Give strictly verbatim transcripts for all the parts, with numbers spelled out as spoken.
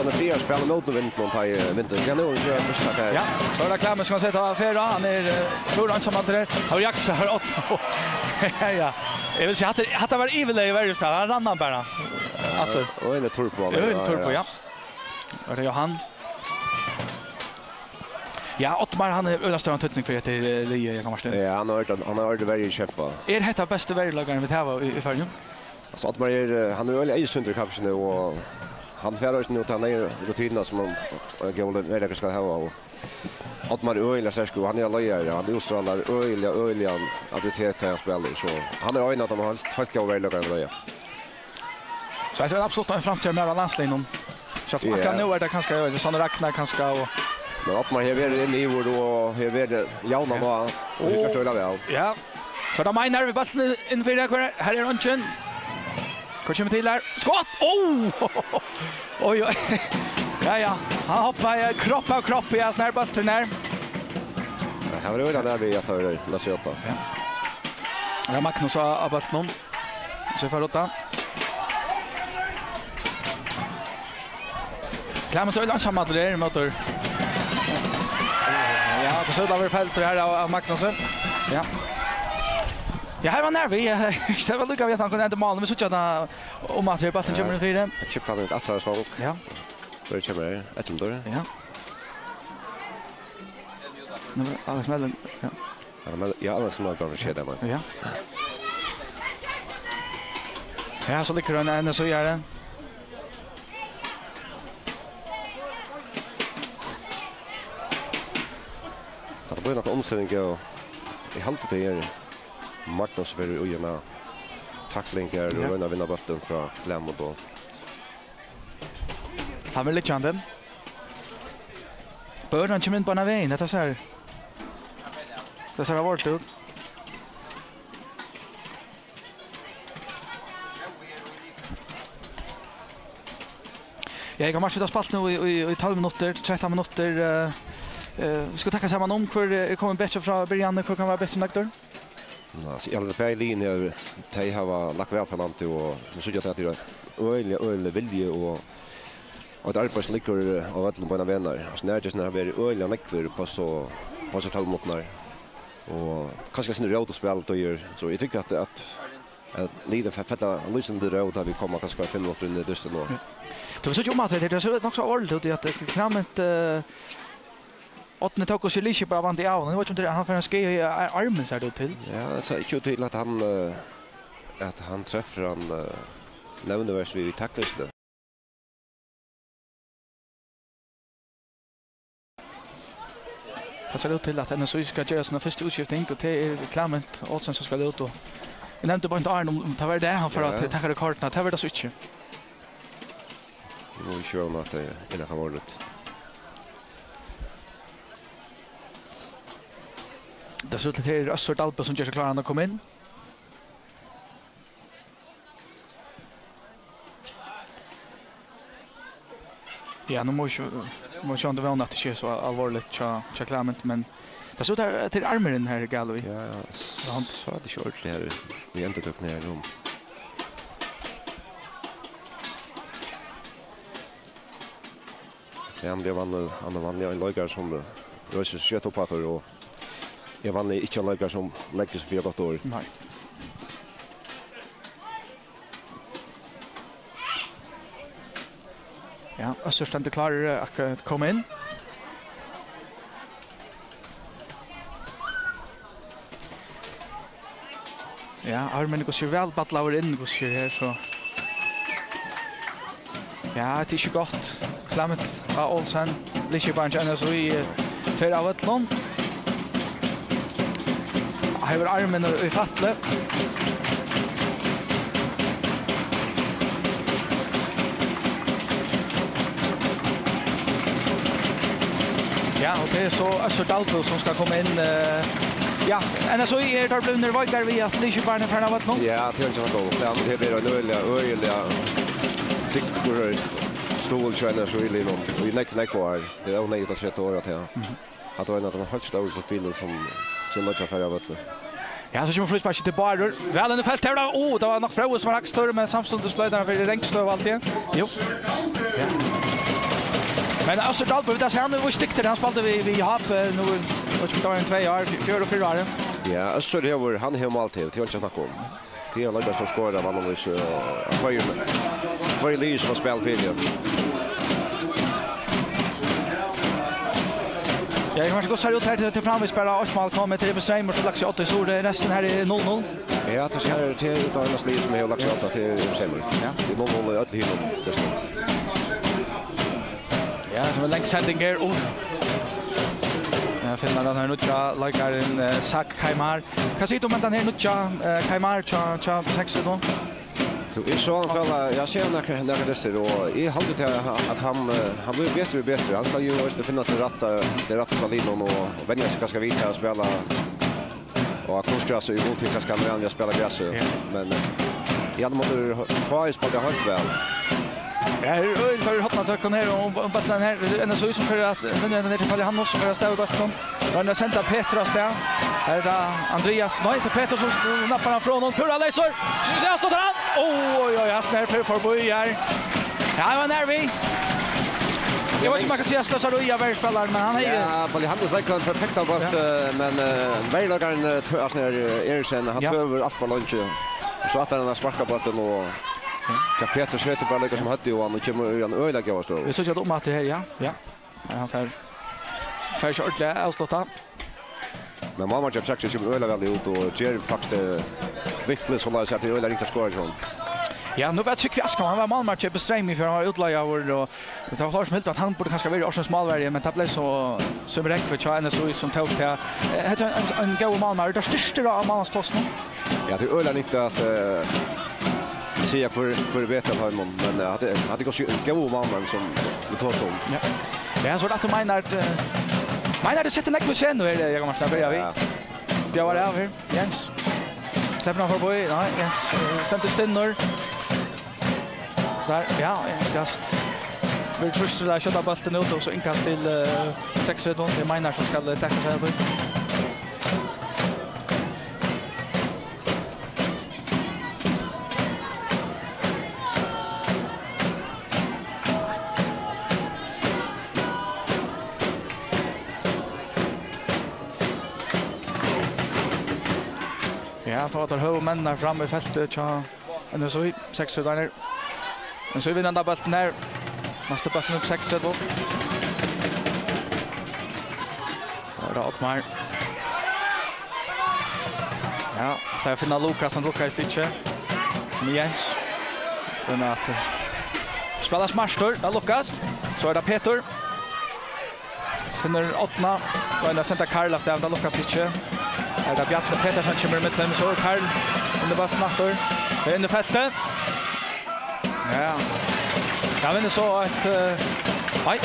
Mathias spælir móti vindinum, tá í vindin. Ja, nú er so mist her. Ja, so er tað Klemens sum skal seta ferð á. Hann er, eh, púra einsamallur her. Hann er jaksa her opp. Ja, ja. Eg vil siga, hatta, hatta var yvirlegið verri spæl. Hann rann hann bara. Aftur. Og ein er turbo, ja, ein er turbo, ja. Er tað Johan? Ja, Oddmar, hann hevur øgiliga stóran týdning fyri hetta, eh, liðið, Jakob Martin. Ja, hann hevur, hann hevur verið kjempa. Er hetta besti verjuleikarin, vit hava í, í Føroyum? Altso, Oddmar er, eh, hann er øgiliga eyðsýndur í kappingini, og hann fær eisini nú ta nýggju rutinuna sum hann, eh, góðir verjuleikarar skal hava, og Oddmar er øgiliga sterkur, og hann er ein leiðari, hann útstrálar øgiliga, øgiliga autoritet, tá hann spælir, so hann er ein av teimum heilt, heilt góðu verjuleikarunum vit eiga. So hetta er absolutt ein framtíðarmaður á landsliðnum. Sjálvt akkurát nú er tað kanska, ja, Sanne Ragnar kanska og Men Oddmar hevur verið inni í vor og hevur verið javnan á, og hevur gjørt øgiliga væl. Ja. So er tað Meinar við bóltin inn fyri, her, her er eingin. Hvat kemur til her? Skot! Oh! Oj, oj. Ja, ja. Hann hoppar, eh, kropp av kropp, ja, snær bóltin her. Ja, her var det jo den der vi at har Lasse Jota. Ja. Ja, Magnus á, á bóltinum. So fær Rudda. Klemens er einsamallur her, møtir. Ja, tað sær út at vera feltur her av, av Magnusi. Ja. Ja, her var nær við. Ja, tað var líka við at hann kundi enda málið. Vit síggja tað um at bólturin kemur inn fyri. Chip hann út aftur á stong. Ja. Her kemur Edmundur. Ja. Nú er Alex Mellen. Ja. Ja, men, ja, Alex Mellen kan skje det, men. Ja. Ja, so liggur hann enn so gjør det. At tað blívur nakað umstilling, og eg haldi, tað er Magnus verður í eina takling her og royna at vinna bóltin frá Klemens og Hann verður liggjandi. Børan kemur inn beinan vegin, hetta sær, tað sær alvorligt út. Ja, eg kann marka, vit hava spælt nú í, í, í tólv minuttir, trettan minuttir, eh, eh, vit skulu taka saman um hvør er komin betri frá byrjan, hvør kann vera betri nøgdur. Nei, altso, eg haldi, bæði liðini her, tey hava lagt væl frá landi, og nú síggja eg at tað er øgiliga, øgiliga vilji og, og eitt arbeiði sum liggur, eh, á vøllinum beinan vegin her. Altso, nærgestirnir hava verið øgiliga nógvir upp á so, upp á so tólv minuttirnar. Og kanska eitt sindur rót og spæl, so eg tykki at, at, at liðini fe-, fella lýsandi rót, tá vit koma kanska fimm minuttir inn í dystin og Ja. Tú, vit síggja um at tað, tað sær nokk so alvorligt út, at Klement, eh, Árni tók og so liðskiparin vandi av honum. Eg veit ikki um tað er, hann fær ein skaða í ar-, armin, sær tað út til. Ja, tað sær ikki út til at hann, eh, at hann trefur hann, eh, nevnivert við, við taklingina. Tað sær út til, at N S Í skal gera sína fyrstu útskifting, og tað er Klement Olsen, sum skal út, og eg nevndi beint áðrenn, um tað var tað, hann fór at taka rekordina, tað var tað so ikki. Nú er ikki vóna at tað er nakað alvorligt. Tað sær út til, at tað er Øssur Dalbø, sum ger seg kláran at koma inn. Ja, nú má vit sjá, má vit sjá um tað er vóna at tað ikki er so alvorligt hjá, hjá Klement, men tað sær út til, at tað er armurin her er galin í. Ja, ja. Hond. Sá tað ikki ordiliga her í endurtøkuni her, um. Ja, men tað er vanliga, hann er vanliga ein leikari sum, eh, reisir seg skjótt upp aftur, og er vanliga ikki ein leikari sum leggur seg fyri gott orð. Nei. Ja, Øssur stendur klárur, eh, at koma inn. Ja, armurin er so væl ballaður inn, so her, so. Ja, tað er ikki gott. Klement A. Olsen, liðskiparin hjá N S Í, eh, fer av vøllinum. Hevur armin í, í fatli. Ja, og tað er so Øssur Dalbø, sum skal koma inn, eh, ja, N S Í, eru teir blivnir veikari við, at liðskiparin er farin av vøllinum? Ja, tað er ikki nakað gott. Ja, men tað er ein øgiliga, øgiliga dyggur stuðul hjá N S Í-liðnum. Og í nógv, nógv ár. Tað er óneyðugt at seta orð á tað. Mhm. At tað var ein av teimum heilt stóru profilum sum, sum noyddist at fara av vølli. Ja, so kemur frísparkið til Bárður. Væl inn í felt her, da. Ó, tað var nokk Fróði sum var hægst, men samstundis bleiv tað fyri Rangstøð, alt í einu. Jú. Ja. Men Øssur Dalberg, vit hava sæð, hann er jú dyktigur, hann spældi við, við H P nú, veit ikki, um tað var ein tvey ár, fjør og fýra ár. Ja, Øssur hevur, hann hevur máltíð, tað er ikki at snakka um. Tað er leikari sum skorar vanligvis, eh, á hvørjum, hvørjum liði sum hann spælir fyri. Ja, eg kann ikki gott sær út her til, til framvegis, bara eitt mál komið til Emil Streymur, sum lagt seg á odda í Suðuroy, restin her er null null. Ja, tað er, tað er eitt av teimum liðum sum hevur lagt seg á odda, tað er Emil Streymur. Ja. Tað er null null í øllum hinum dystunum. Ja, sum er langt sending her. Uh. Ja, finna tann her nýggja leikaran, eh, Zach Kaimar. Hvat sigur tú um tann her nýggja, eh, Kaimar hjá, hjá Texas nú? Tú, eg sá hann spæla, eg sá hann nakrar, nakrar dystir, og eg haldi til at, at hann, eh, hann blívur betri og betri. Hann skal jú eisini finna sín rætta, tað rætta frá liðnum og venja seg kanska við at spæla og á kunstgrasi í mun til kanska hann er vanur at spæla grasi. Ja. Men, eh, í allar mál, K S spældi heilt væl. Ja, her er øgiliga tørr hornatøkk her, og, og bólturin her, N S U sum fer at finna hendan her til Palle Hannos, sum fer at stava bóltin. Roynir at senda Petur av stað. Her er tað Andreas, nei, tað er Petur sum s-, nappar hann frá honum. Púra leysur! Skal vit síggja, stuttar hann! Oj, oj, oj, hann snær fer forbi her. Ja, hann var nær við. Eg veit ikki um man kann siga at Sløsar Ía var spælarin, men hann hevði... Ja, Palle Hannos leggur hann perfekt á bólt, ja, eh, men, eh, verjuleikarin, eh, tø-, altso, her, eh, Eriksen, hann, ja, tøvar alt for leingi. Og so aftur hann har sparkar bóltin, og, ja, Petur setur bara líka sum høvdið á hann og kemur í eina øgiliga góða støðu. Vit síggja tað umaftur her, ja. Ja. Hann fær, fær ikki ordiliga avslátt. Men málmaðurin hjá Texas kemur øgiliga væl út og ger faktiskt, eh, vinklin soleiðis at tað er øgiliga ringt at skora hjá honum. Ja, nú var Trygvi Askam, hann var málmaður hjá Emil Streymur í fjør, hann var útleigaður, og tað var fleiri sum hildu at hann burdi kanska verið ársins málverji, men tað bleiv so Summi Rekvi hjá N S U sum tók tað. Eh, hetta er ein, ein góður málmaður. Tað styrstir á málmansplássinum. Ja, tað er øgiliga ringt at, eh, siga hvør, hvør er betri av teimum, men, eh, hatta er, hatta er kanska góður málmaður sum vit tosa um. Ja. Ja, so er tað aftur Meinhard, eh, Meinhard setir nógv í senu her, eh, Jakob Martin, byrja við. Ja. Bjóðar av her, Jens. Sleppur hann forbi? Nei, Jens, eh, stendur stinnur. Der, ja, inkast. Verður trýstur til at skjóta bóltin út, og so inkast til, eh, seksogtretivu. Tað er Meinhard sum skal, eh, taka seg av tí. Ja, fáa teir høgu menninar fram í feltið hjá N S U, seksogtretivu. N S U vinnur bóltin her. Næsti bóltur upp, seksogtretivu. So er tað Oddmar. Ja, fær finna Lukas, hann lukkar í stikki. Kom Jens. Men at, eh, spæla smartur, tað lukkast. So er tað Petur. Finnur Árna, og hann sendir Karl av stað, tað lukkast ikki. Her er tað Bjarni Petersen kemur í millum, so er Karl inn í bóltin aftur. Inn í feltið. Ja. Ja, men so eitt, eh, nei.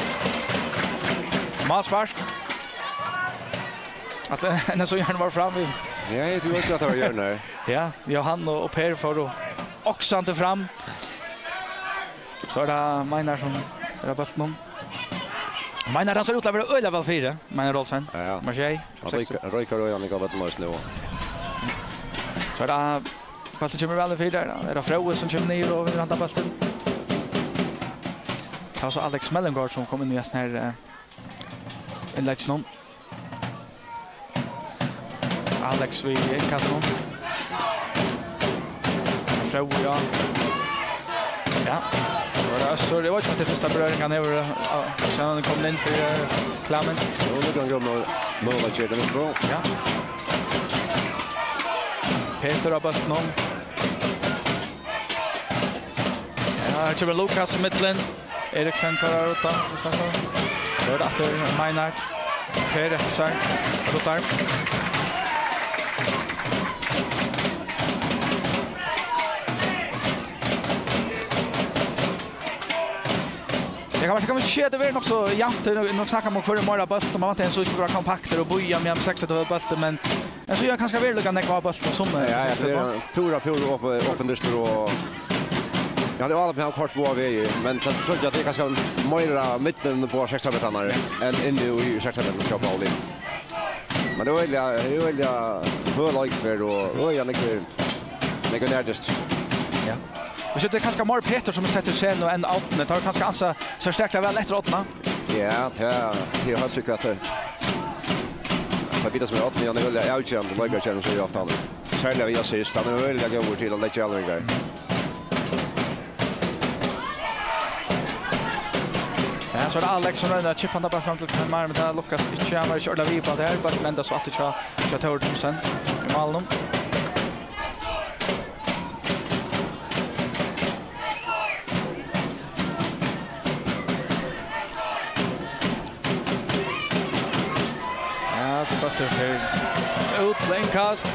Málspark. At, eh, N S U gjørdi var fram í. Ja, eg trúði ikki at tað var hjørna. Ja, Johan og, og Per fóru oksandi fram. So er tað Meinhard sum er á bóltinum. Meinhard, hann sær út til at vera øgiliga væl fyri, Meinhard Olsen. Ja, ja. Nummar sjey. Hann roykar, roykar øgiliga nógv á bóltinum eisini nú. So er tað, bólturin kemur væl fyri har. Er tað Fróði sum kemur niður og vinnur handan bóltin? Tað var so Alex Mellemgaard sum kom inn í hesum her, eh, innlegginum. Alex við innkastinum. Fróði, ja. Ja. So er tað Øssur. Eg veit ikki um tað er fyrsta berøring hann hevur, eh, síðan hann er komin inn fyri, eh, Klæming. Jú, nú kann hann koma, nú hann kemur inn, ja. Petur á bóltinum. Ja, her kemur Lukas í millum. Eriksen klarar út av, so er tað aftur Meinhard. Per Retsar, ruttar. Eg kann, kann man sjá, tað verður nokk so javnt. Nú, nú snakka man um hvør er meira bólt, og man væntar, at N S U skal vera kompaktir og bíða meðan seks og tretivu bóltin, men N S U hevur kanska verið líka nógv á bóltinum sum, eh, ja, ja, seks og tretivu. Tað er púra, púra op-, opin dystur og, ja, tað er alt, men hann kort var við, men tað, so tað er kanska meira midten á seks og tretivu enn inni í seks og tretivu hjá Pauli. Men tað er øgiliga, øgiliga høg leikferð og øgiliga nógv, nógv nærdystir. Ja. Og so er tað kanska meir Petur sum er settur í senu enn Árni. Teir kanska ansa serstakliga væl eftir Árna. Ja, tað er heilt sikkert, at, eh, at tað bitur sum er Árni, hann er veldig avgerandi leikari, kennir seg ofta hann. Serliga við assist, hann er veldig góður til at leggja avleveringar. Ja, so er tað Alex sum roynir at chippa hann bara fram til Karl Mar, men tað lukkast ikki, hann var ikki ordiliga við uppá tað her, bólturin endar so aftur hjá, hjá Tór Thomsen í málinum. Ja, tað er bóltur fer út til innkast.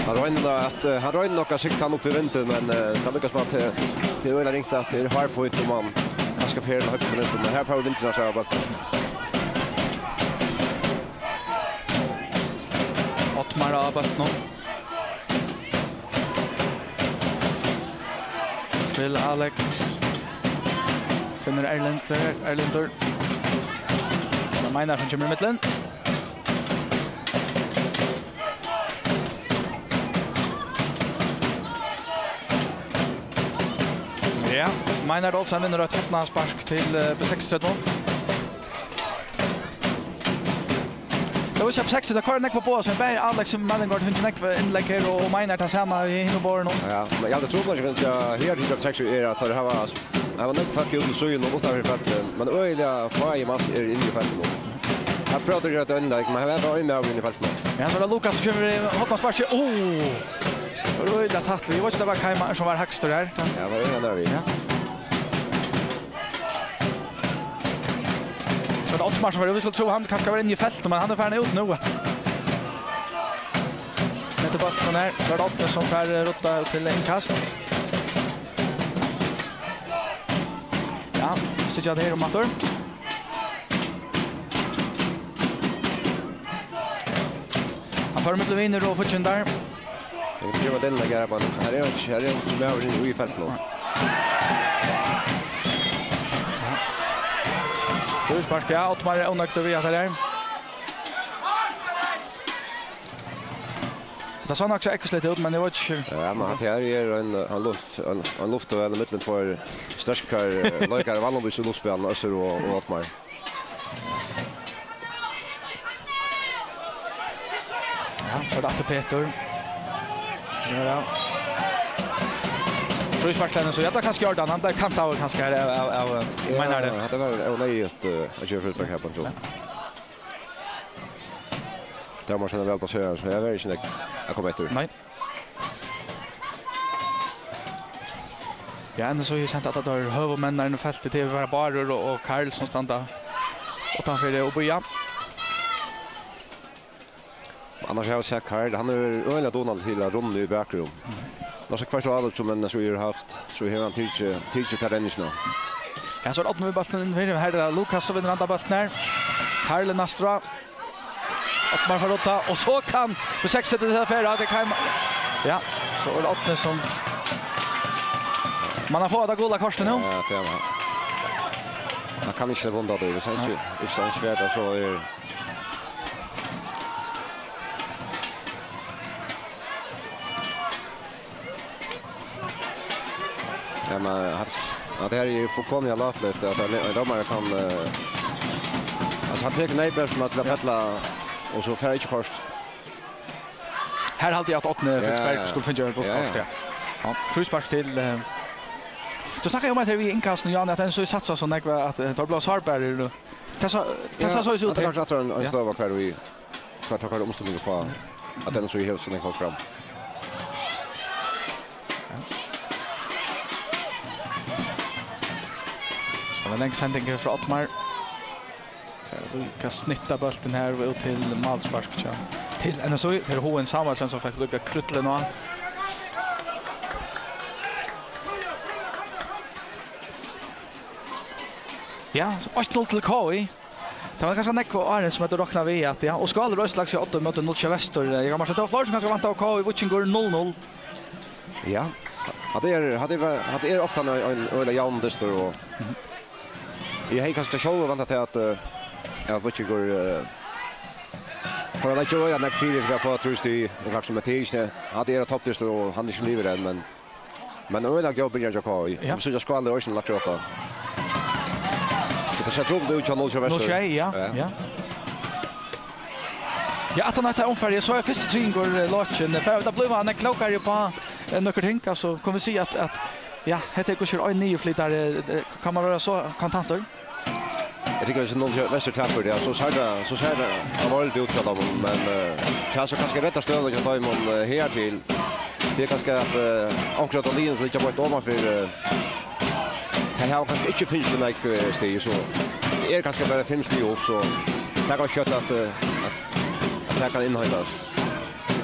Hann roynir at, eh, hann roynir nokk at sikta hann upp í vindin, men, eh, tað lukkast bara til, til øgiliga ringt at tað er hárfínt um hann kanska fer til høgru, men her fær vindurin at svæva bóltin. Ottmar á bóltinum. Til Alex. Finnur Erlend, Erlendur. Tað er Meinar sum kemur í millum. Ja, Meinar Olsen vinnur eitt hornaspark til, eh, B seksogtretivu. Tað vísir seg, tað koyrir nógv á báðar, sum bæði Alex og Malling Gordon fingu nógv innlegg her, og, og Meinar tað sama í hinum borðinum. Ja, men ja, tað trupulleikin hjá, her hjá B seksogtretivu er, at teir hava, hava nógv fólk út í síðuna og uttanfyri feltið, men øgiliga fáir manns eru inni í feltinum. Her prøvdu teir at gera eitt innlegg, men her var bara ein maður inni í feltinum. Ja, so er tað Lukas sum kemur í hornasparkið. Oh! Øgiliga tætt við. Eg veit ikki, tað var Kai Mar sum var hægstur her. Ja, var øgiliga nær við. Ja. So er tað Ottmar sum var, vit skuldu trúð, hann kanska var inni í feltinum, men hann er farin út nú. Nettupp alt hann her. So er tað Ottmar sum fær, eh, rudda til innkast. Ja, síggja tað her um aftur. Hann fær millum vinir og fíggindar. Eg skrivi inn her, men her er ikki, her er ikki maður inni í feltinum. Fríspark, ja, Ottmar er ónøgdur við at tað er. Tað sá nokk so ógvusligt út, men eg veit ikki. Ja, men hatta her er ein, ein luft, ein, ein luft og ein millum tveir sterkar, eh, leikarar, vanligvis í luftspælinum, Øssur og, og Ottmar. Ja, so er tað aftur Petur. Ja, ja. Fríspark til N S O. Ja, tað er kanska Jordan. Hann bleiv kantaður kanska her av, av, av, eh, ja, Meinar. Hatta var óneyðugt, eh, at gera fríspark her, Hans Ole. Ja. Tað var væl plassert, so her var ikki nógv at koma eftir. Nei. Ja, N S O hevur sent allar teir høvuðsmenn inn á feltið, tað er bara Bárður og, og Karl sum standa uttanfyri og bíða. Annars havi eg sæð Karl, hann er øgiliga dugnaligur til at runna í bakrum. Nú so hvørt ár sum N S O hevur havt, so hevur hann tikið, tikið ta renningina. Ja, so er Árni við bóltin inn fyri, her er Lukas sum vinnur handan bóltin her. Karl er næstur á. Ottmar fær rudda, og so kann B seksogtretivu til at fara, tað kann. Ja, so er tað Árni sum, man har fáa tað gula kortið nú. Ja, tað er hann. Hann kann ikki runda tað, viss hann, nei, viss hann svært, so er Ja, men at, at tað her er fullkomiliga lagligt, at ein, ein dómari kann, eh, altso, hann tekur neyðbert sum at fella, og so fær ikki koyrt. Her haldi eg at Árni Frísberg, ja, skuldi fingið reytt kort, ja. Ja, ja. Ja, fríspark til, eh, tú snakkaði um at her við innkastinum, Jan, at N S O satsa so nógv at, eh, teir blíva sárbærir. Tað sá, tað sá so út. Ja, tað er klart at ein, ein, ja, støða hvar við Hvat teir koyra umstøðurnar upp á, at N S O hevur so nógv fólk fram. So ein long sending her frá Ottmar. Fær líka snitta bóltin her og út til málspark, tja, til N S O. Tað er Hugen Samuelsen sum fekk líka krúttlið nú. Ja, eitt null til K I. Tað var kanska nógv áðrenn sum høvdu roknað við at, ja, og Skálur Íslands í odda móti null sjey Vestur. Eg kann marka, tað var fleiri sum kanska væntaðu K I Víkingur null null. Ja, hatta er, hatta er, hatta er ofta ein, ein øgiliga javn dystur, og eg hevði kanska sjálvur væntað til at, eh, at Víkingur, eh, fór at leggja øgiliga nógv fyri fyri at fáa trý stig, men kanska, men tað er ikki, hatta er toppdystur, og hann er ikki liðugur enn, men Men øgiliga góð byrjan hjá K I. Ja. Vit síggja Skáli eisini lagt upp á. So tað sær trupult út hjá null sjey Vestur. Null sjey, ja. Ja. Ja. Ja, at hann hetta umfarið, so er fyrsti triðingur, eh, lokin. Fara vit at blíva nógv klókari upp á, eh, nøkur ting, altso, kunnu vit siga at, at, ja, hetta er hvussu ein niðurflytari, eh, kann man vera so kontantur? Eg tykki, viss null sjey Vestur tapir, ja, so sær tað, so sær tað alvorligt út hjá teimum, men, eh, tað sum kanska reddar støðuna hjá teimum, eh, her til, tað er kanska at, eh, onkur av teimum liðunum sum liggja beint omanfyri, eh, tey hava kanska ikki fingið so nógv, eh, stig, so tað er kanska bara fimm stig upp, so tað kann skjótt at, eh, at, at tað kann innheintast.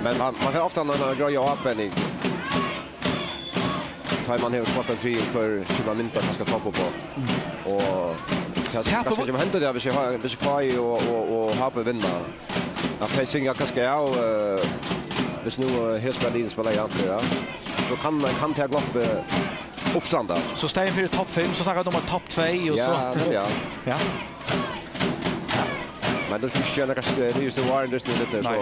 Men man, man fær ofta eina greiða ábending. Tá man hevur spælt ein triðing før, so man myndar kanska topp upp á. Mm. Og tað, tað kanska sum hendir, tað, viss eg har, viss K I og, og, og H B vinna, at tey synga kanska av, eh, viss nú, eh, her spælir Lyn, spælir Jan, ja, so kann, kann tað glopp, eh, uppstanda. So staðin fyri topp fimm, so snakkar tú um at topp tvey og ja, so. Nemliga. Ja. Men tað skal ikki gera nakað, eh, nýjustu várindistin, so. Nei.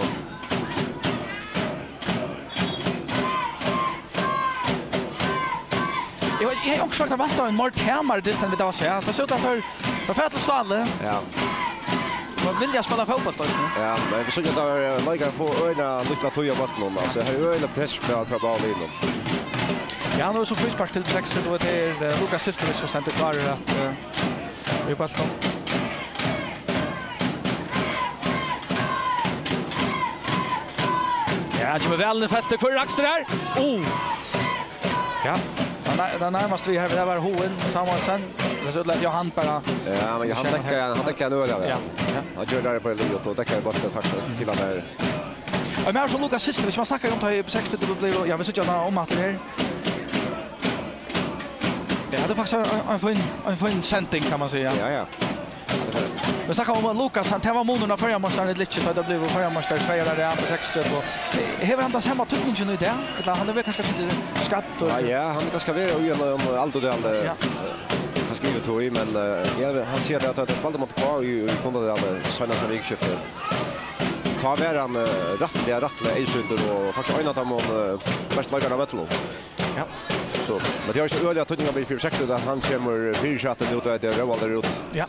Eg veit, eg hevði onkursvegna væntað ein meir tæmari dyst enn vit hava sæð. Tað sær út at teir, teir fara til Skála. Ja. Teir vilja spæla fótbólt, eisini. Ja, men vit síggja at teir, eh, leikarar fáa øgiliga lítla tíð á bóltinum, altso, her er øgiliga press frá, frá báðum liðunum. Ja, nú er so fríspark til B seksogtretivu, og tað er, eh, Lukas Sistovic sum stendur klárur at, eh, í bóltinum. Ja, hann kemur væl inn í feltið. Hvør er Rakstur her? Oh! Ja, hann er, hann er nærmast við her. Tað var Hoen Samuelsen. Tað sær út til at Johan bara... Ja, men hann dekkar, hann dekkar hann øgiliga væl. Ja, ja. Hann ger tað bara liðugt og dekkar bóltin faktiskt til hann er. Og meir sum Lukas Sistovic, man snakkar um tað í B seksogtretivu, ja, vit síggja tað um aftur her. Ja, tað er faktiskt ein, ein, ein fin, ein fin sending, kann man siga. Ja, ja. Vit snakka um at Lukas, hann, tað var munur á føroyameistaran í Lykke, tá tað bleiv føroyameistarar tvey ár í rað, B seksogtretivu. Hevur hann tann sama týdningin í dag? Ella hann er væl kanska sittur skaddur? Ja, ja, hann er kanska verið í ein, ein aldurdal, eh, ja, kanska yvir tað, men, eh, ja, hann sigur at hann spældi móti K I í, í Kundadali seinasta vikuskifti. Tá var hann, eh, rættiliga, rættiliga eyðsýndur og faktiskt ein av teimum, eh, bestu leikarunum á vøllinum. Ja. So, men tað er ikki øgiliga týdningarmikið fyri B seksogtretivu at hann kemur fyri seg aftur nú, tá tað er Róaldur út. Ja.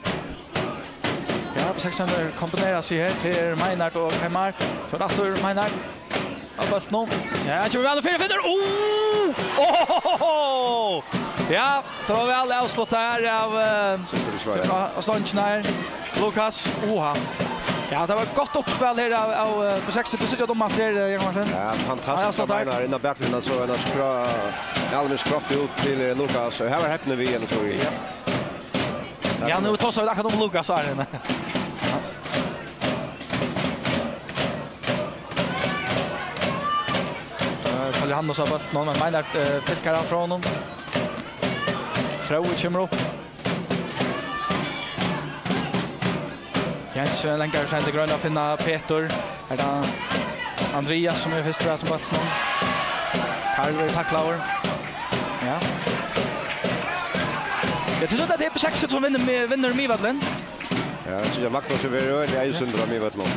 Ja, B seksogtretivu kombinerar seg her til Meinhard og Keimar. So er aftur Meinhard. Á bóltinum. Ja, hann kemur væl fyri, finnur. Oh! Oh! Ja, tað var væl avslutt her av, eh, Super Sverige. Av, av stongini her. Lukas, oha. Ja, tað var gott uppspæl her av, av, eh, B seksogtretivu. Tú sær dømmarin her, eh, Jakob Martin. Ja, fantastiskt. Ja, ja, av Meinhard inn á bakgrunnin, so ein skrá, ja, men skrátt út til, eh, Lukas. Her var hepnið við, enn so í. Ja. Ja, nú tosa vit akkurát um Lukas her. Ja. Eh, Karl Johannes har bóltin, men Meinhard, eh, fiskar hann frá honum. Fróði kemur upp. Jens, eh, lengra frá til grøna, finna Petur. Er tað Andreas sum er fyrst við bóltin? Karl verður taklaður. Ja. Eg trúði at tað er B seksogtretivu sum vinnur, vinnur Miðvøllin. Ja, eg síggi at Magnus er verið øgiliga eyðsýndur á Miðvøllinum.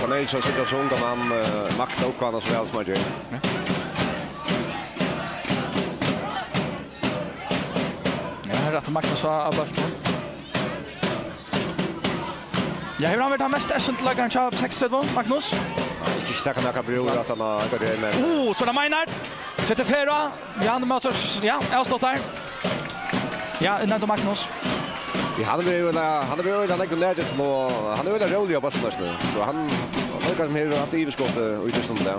Hann er ikki so sikkurt sum hann, eh, maktar uppgávuna so væl sum hann ger. Ja. Ja, her er aftur Magnus á, á bóltinum. Ja, hevur hann verið tann mest eyðsýndi leikarin hjá B seksogtretivu, Magnus? Ja, ikki, ikki taka nakað brúr at hann har nakað der, men... Uh, so er tað Meinhard. Setur ferð á. Ja, hann er, ja, avsluttar. Ja, inn til Magnus. Ja, hann er jú, hann er jú, hann er jú nógv nær, og hann er jú róligur á bóltinum, so hann, hann leikar sum hevur havt yvirskot, eh, í dystinum, ja.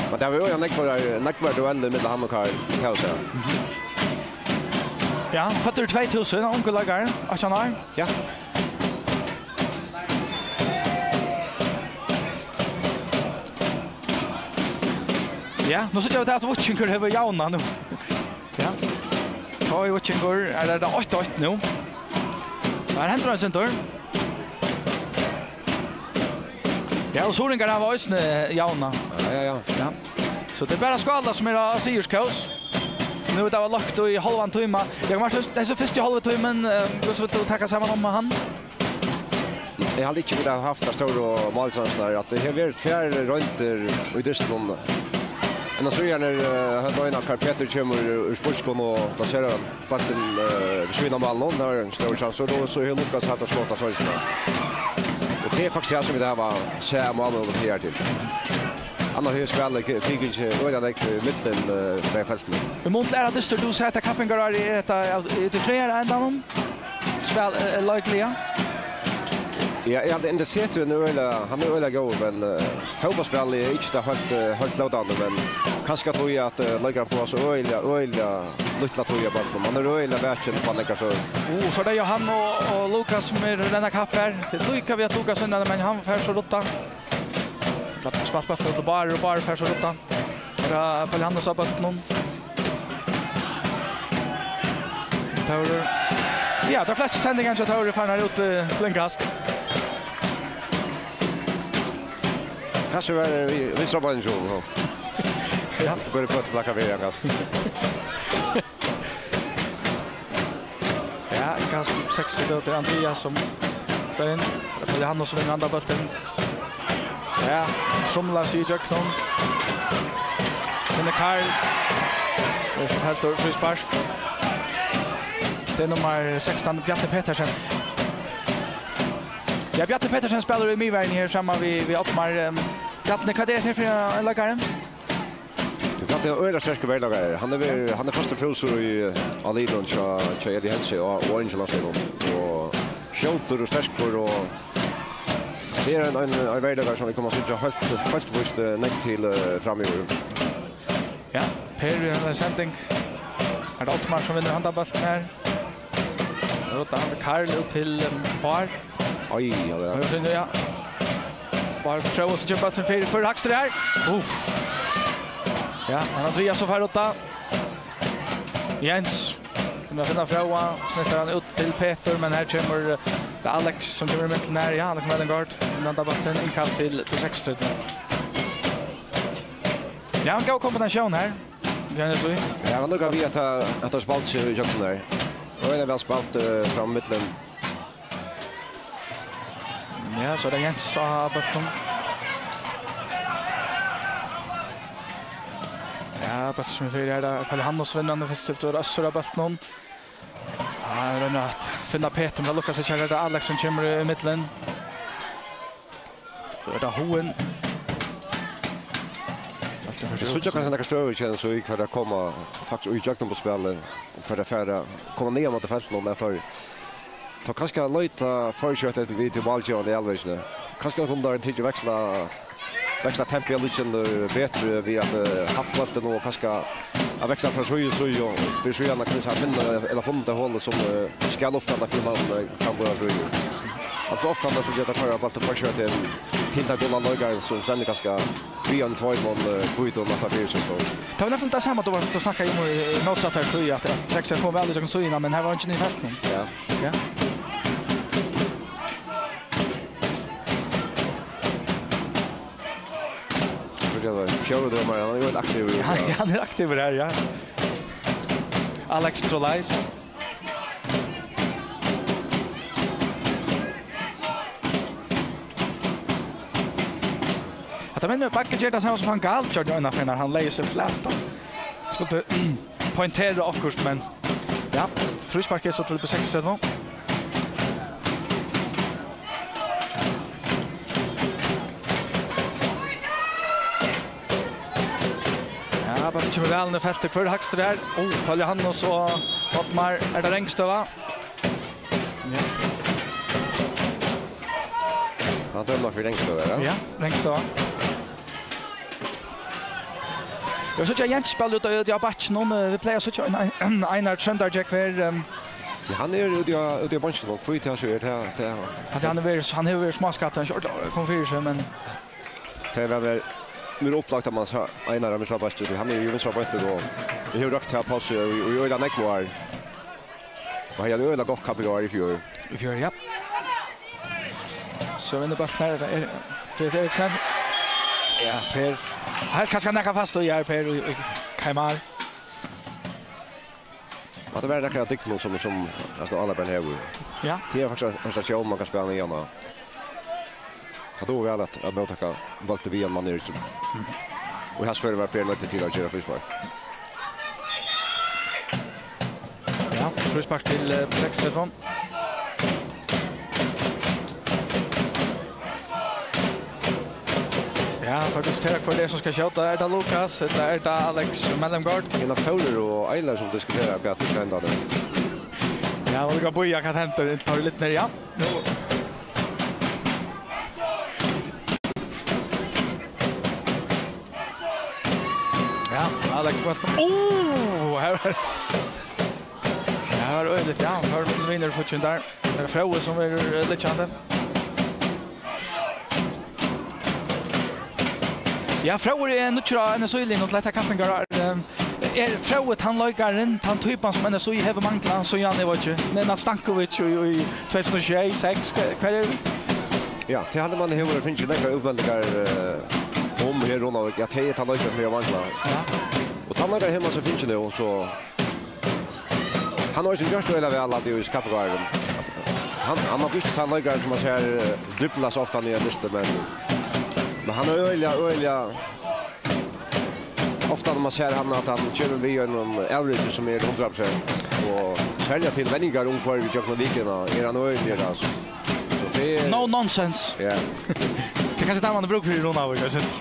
Men tað var jú nógvar, nógvar duellir millum hann og Karl, kann eg siga. Ja, føddur í tvey túsund, ungur leikari, átjan ár. Ja. Ja, nú síggja vit at Víkingur hevur javnað nú. Ja. Tá er Víkingur, er tað eitt eitt nú? Her hendir ein sindur. Ja, og Suðuroyingar hava eisini javnað. Ja, ja, ja. Ja. So tað er bara Skála sum er á sigurskós. Nú er tað lagt í hálvan tíma. Jakob Martin, hesin fyrsti hálvi tímin, eh, hvussu vilt tú taka saman um hann? Eg haldi ikki, vit hava havt tær stóru málsjansurnar. At tað hevur verið tvær royndir í dystinum. Enn so er, eh, hetta eina, Karl Petur kemur úr spurkum og plaserar bóltin, eh, við síðuna av málinum. Tað er ein stórur sjansur, og so hevur Lukas hatt at skota seinast. Og tað er faktiskt tað sum vit hava sæð av málum og her til. Annars hevur spælið tikið øgiliga nógv í millum, eh, bæði feltini. Í mun til aðrar dystir, tú sært, at kappingar eru í hetta, í tí frægari endanum. Spæl, eh, leikliga. Ja, eg haldi, Indesetur er øgiliga, hann er øgiliga góður, men, eh, fótbóltsspæl er ikki tað heilt, eh, heilt flótandi, men kanska tí at, eh, leikarin fær so øgiliga, øgiliga lítla tíð av bóltinum. Hann er øgiliga vakin upp á nakrar støður. Uh, so er tað Johan og, og Lukas sum eru at renna kapp her. Tað er líka við at Lukas vinnur, men hann fær so rudda. Spælt bóltin til Bárð, og Bárð fær so rudda. Her er Paul Johannes á bóltinum. Tórur. Ja, tær flestu sendingarnar hjá Tórur eru farnar út, eh, til innkast. Hasir vóru, eh, við, vinstra beinið, so. Ja. Bara prøva at flakka við, ja, kanska. Ja, kanska seks, tað er Andreas sum slær inn. Tað er Johannes sum vinnur handan bóltin. Ja, trumlar seg ígjøgnum. Finnur Karl. Og so heldur fríspark. Tað er nummar sekstan, Bjarni Petersen. Ja, Bjarni Petersen spælir í miðverðini her saman við, við Oddmar. Ehm, Bjarni, hvat er hetta her fyri ein leikari? Tað er ein øgiliga sterkur veruleikari. Hann er, hann er fastur fylgir í, á liðnum hjá, hjá Edi Hense og, og Angela Steinum. Og skjótur og sterkur og tað er ein, ein, ein veruleikari sum vit koma at síggja heilt, heilt víst, eh, nógv til, eh, framyvir. Ja, Per í eini sending. Er tað Oddmar sum vinnur handan bóltin her? Rudda hann til Karl, út til, um, Bárð. Oj, ja, ja. Og so, ja. Bárð prøvar, so kemur bólturin fyri, fyri Hagsted her. Uff. Ja, men Andreas so fær rudda. Jens. Kunnu finna Fróða, snittar hann út til Petur, men her kemur, eh, tað Alex sum kemur í midten her. Ja, Alex Meldinggaard. Vinnur handan bóltin, innkast til B seksogtretivu. Ja, ein góð kombinatión her. Ja, tað er so. Ja, men nú kann vit at ta, at ta spælt seg í gjøgnum her. Og er tað væl spælt, eh, fram í midten. Ja, so er tað Jens á bóltinum. Ja, bólturin sum er fyri her, tað er Karl Johannes vinnur hann fyrst, eftir Øssur á bóltinum. Ja, hann roynir at finna Petur, men tað lukkast ikki, her er tað Alex sum kemur í midten. So er tað Hohen. Vit síggja kanska nakrar støður, kennir so í hvar tey koma faktiskt í gjøgnum á spælið, og hvar tey fara, koma niðan móti feltinum, at teir, teir kanska leita for skjótt eftir við til málgevandi avløsing. Kanska kunnu teir tikið veksla, veksla tempóið eitt sindur betri við at, eh, havt bóltin og kanska at veksla frá síðu til síðu, og fyri síðan at kanska finna, ella funnið tað holið sum, eh, skal uppstanda fyri mann, eh, kann vera frí. Altso ofta, tá sum geta koyra bóltin for skjótt til, til tað gula leikaran sum sendir kanska við ein tveimum, eh, býtum aftan fyri seg, so. Tað var næstan tað sama, tú var, tú snakkaði um, eh, mótsatt her, tí at, eh, Texas kom væl í gjøgnum síðuna, men her var eingin í feltinum. Ja. Ja. So er tað fjórði dómari, hann er jú ein aktivur. Ja, ja, hann er aktivur her, ja. Alex Trolais. Hetta minnir, Bagge ger tað sama sum Van Gaal gjørdi eina ferð, nær hann legði seg flatan. Skuldi poengtera okkurt, men ja, fríspark er so til B seksogtretivu. Ja, bólturin kemur væl inn í feltið. Hvør er hægstur her? Oh, Paul Johannes og Oddmar. Er tað Rangstøða? Ja. Hann dømir fyri Rangstøða, ja? Ja, Rangstøða. Eg síggi Jens spælir út á, út á bakkin. Nú, eh, vit pleiga at síggja ein, ein, Einar Tróndargjógv her, ehm. Ja, hann er úti á, úti á beinkinum, og hví tað so er, tað, tað. At hann hevur verið, hann hevur verið smáskaddur, hann kom fyri seg, men tað var væl meir upplagt, at man sá Einar á vinstra bakki, tí hann er jú vinstra beintur, og hevur røkt her pláss í, í, í øgiliga nógv ár. Og hann hevði øgiliga gott kapp í fjør. Í fjør, ja. So vinnur bóltin her, tað er Per Eriksen. Ja, Per. Helt kanska nakað fast í her, Per, í, í Kaimar. Og tað var nakað av dygdini sum, sum, altso, Álaberg hevur. Ja. Tað er faktiskt ein stasjón, man kann spæla í hann. Hann dugir væl at, at móttaka bóltin við ein mann í rygginum. Mm. Og í hasum føri var Per noyddur til at gera fríspark. Ja, fríspark til, eh, B seksogtretivu. Ja, faktiskt her, hvør tað er sum skal skjóta. Er tað Lukas, ella er tað Alex Mellemgaard? Ein av Tórður og Einar sum diskutera hvat tað skal henda. Ja, og vit kunnu bíða hvat hendir, tá vit eru liðnir, ja. Nú. Ja, Alex Mellemgaard. Oh, her var Ja, her var øgiliga, ja, her var vinur fortjent har. Tað er Fróði sum er, eh, liggjandi. Ja, Fróði er nýggjur á N S I-liðnum til hetta kappingar. Er, er Fróði tann leikarin, tann typan sum N S I hevur manglað, síðan, eg veit ikki, Nenad Stankovic í, í tvey túsund og sjey, seks, hva, hvat er? Ja, tað haldi man hevur fingið nakrar útmeldingar, eh, um her í Runavík, at tað er tann leikarin, sum hevur manglað. Ja. Og tann leikarin hevur man so fingið nú, so Hann hevur eisini gjørt tað øgiliga væl, at í kappingarnar. Hann, hann er nokk ikki tann leikarin, sum man sær, eh, dribla so ofta niður á dysti, men, men hann er øgiliga, øgiliga ofta, man sær hann, at hann kemur við einum avriki, sum er hundrað prosent. Og serliga til venjingarumhvørvið gjøgnum vikuna er hann øgiliga, altso. So tað er No nonsense. Ja. Tað er kanska tað, man hevur brúk fyri í Runavík, eg synist.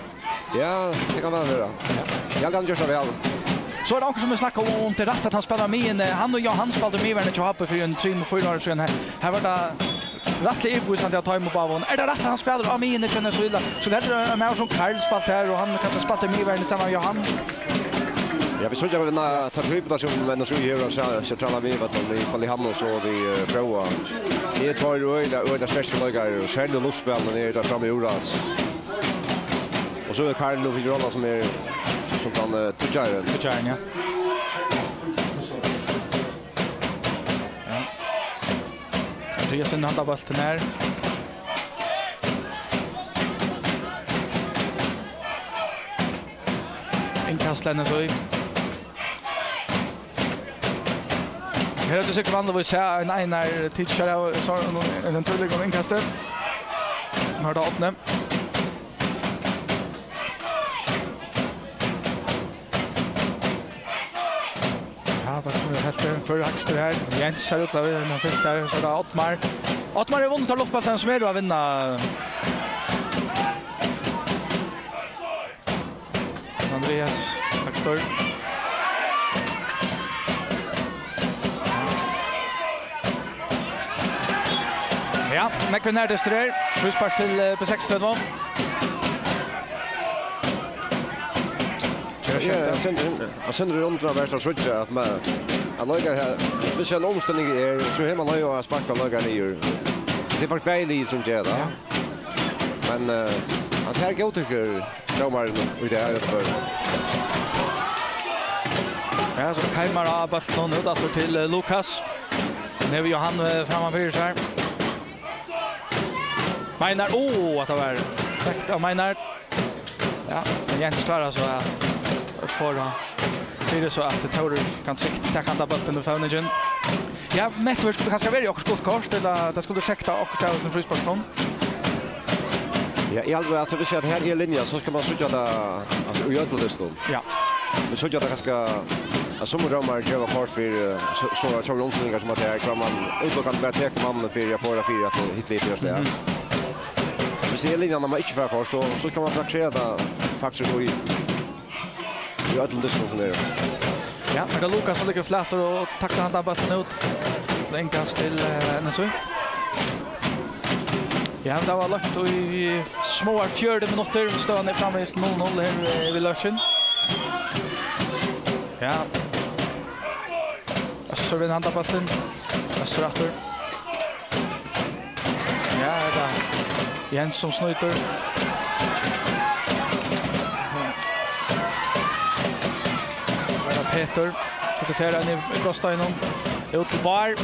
Ja, tað kann væl vera. Ja. Eg haldi, hann gjørt tað væl. So er tað onkur, sum hevur snakkað um, um tað er rætt, at hann spælir miðjuni. Hann og Johan spældu miðverði hjá H B fyri ein trimum, fýra árum síðan. Her, her var tað rættiliga yvirvísandi av teimum báðum. Er tað rætt, at hann spælir á miðjuni hjá N S I, ella? So heldur ein maður sum Karl spælt her, og hann kanska spælti miðverði saman við Johan. Ja, vit síggja, at tá typurnar sum N S I hevur á se-, sentrala miðvøllinum, við Pálli Hannes og við, eh, Fróða. Tað eru tveir øgiliga, øgiliga sterkir leikarar, og serliga luftspælini eru tað frammi úr, altso. Og so er Karl nú fyri rolla sum er, sum tann, eh, tryggjarin. Tryggjarin, ja. Ja. Andreasen handar bóltin her. Innkast til N S I. Her er tað sikkurt vanligvis ein Einar Teacher av, so, ein, ein týðiligum innkasti. Nú er tað Árni. Ja, tað sum er heilt, eh, fyri hægstu her. Jens er útløpið, men fyrst her, so er tað Oddmar. Oddmar er vunnin av luftbóltinum sum er at vinna. Andreas Hagstorp. Ja, nógvir nærdystir her. Fríspark til, eh, B seksogtretivu. Ja, ja, ja. Sindri, Sindri undrar meg, so síggja at man, at leikar her, hvis ein umstilling er, so hevur man loyvi at sparka leikar niður. Tað er faktiskt bæði lið sum ger tað. Ja. Men, eh, at her góðtekur dómarin í dag, Jørgen Børre. Ja, so keimar á bóltin út aftur til, eh, Lukas. Nú hevur Johan, eh, framman fyri seg. Meinar, ó, at tað var vekk av Meinar. Ja, men Jens klárar so at fáa fyri so at Tórður kann trygt taka handa bóltin úr fevningin. Ja, Mette, skuldi kanska verið okkurt gult kort, ella tað skuldi sektað okkurt av hesum frísparkunum. Ja, eg haldi at, hvis at her er linja, so skal man síggja tað, altso, í øllum dystum. Ja. Men síggja tað kanska, at summir dómarar geva kort fyri, eh, so, so, so umstillingar sum at her, hvar man útilokandi bara tekur mannin fyri at fáa fyri at hitta liðið fyri stað. Mhm. Hvis tað er linjan, at man ikki fær kort, so, so skal man praktisera tað faktiskt í, í øllum dystum sum eru. Ja, her er Lukas sum liggur flatur og taklar handa bóltin út. Til innkast til, eh, N S I. Ja, tað var lagt í smáar fjøruti minuttir. Støðan er framvegis null null her, eh, við lokin. Ja. Øssur vinnur handa bóltin. Øssur aftur. Ja, hetta er Jens sum snýtur. Her er Petur. Setur ferðina í, í brotsteinum. Út til Bár.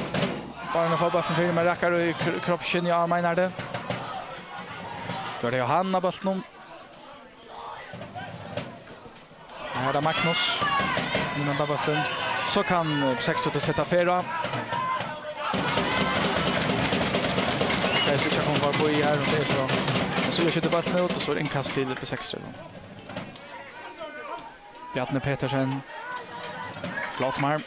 Bár, hann fær bóltin fyri, men rakar í kr-, kroppsskinnið á Meinhardi. Gjør tað Johan av bóltinum. Her er tað Magnus. Inn á bóltin. So kann, eh, B seksogtretivu seta ferð á. Tað er sikkurt, hann gongur upp í her, og tað er so. Men so skjýtur bóltin út, og so er innkast til B seksogtretivu. Bjarni Petersen. Til Oddmar.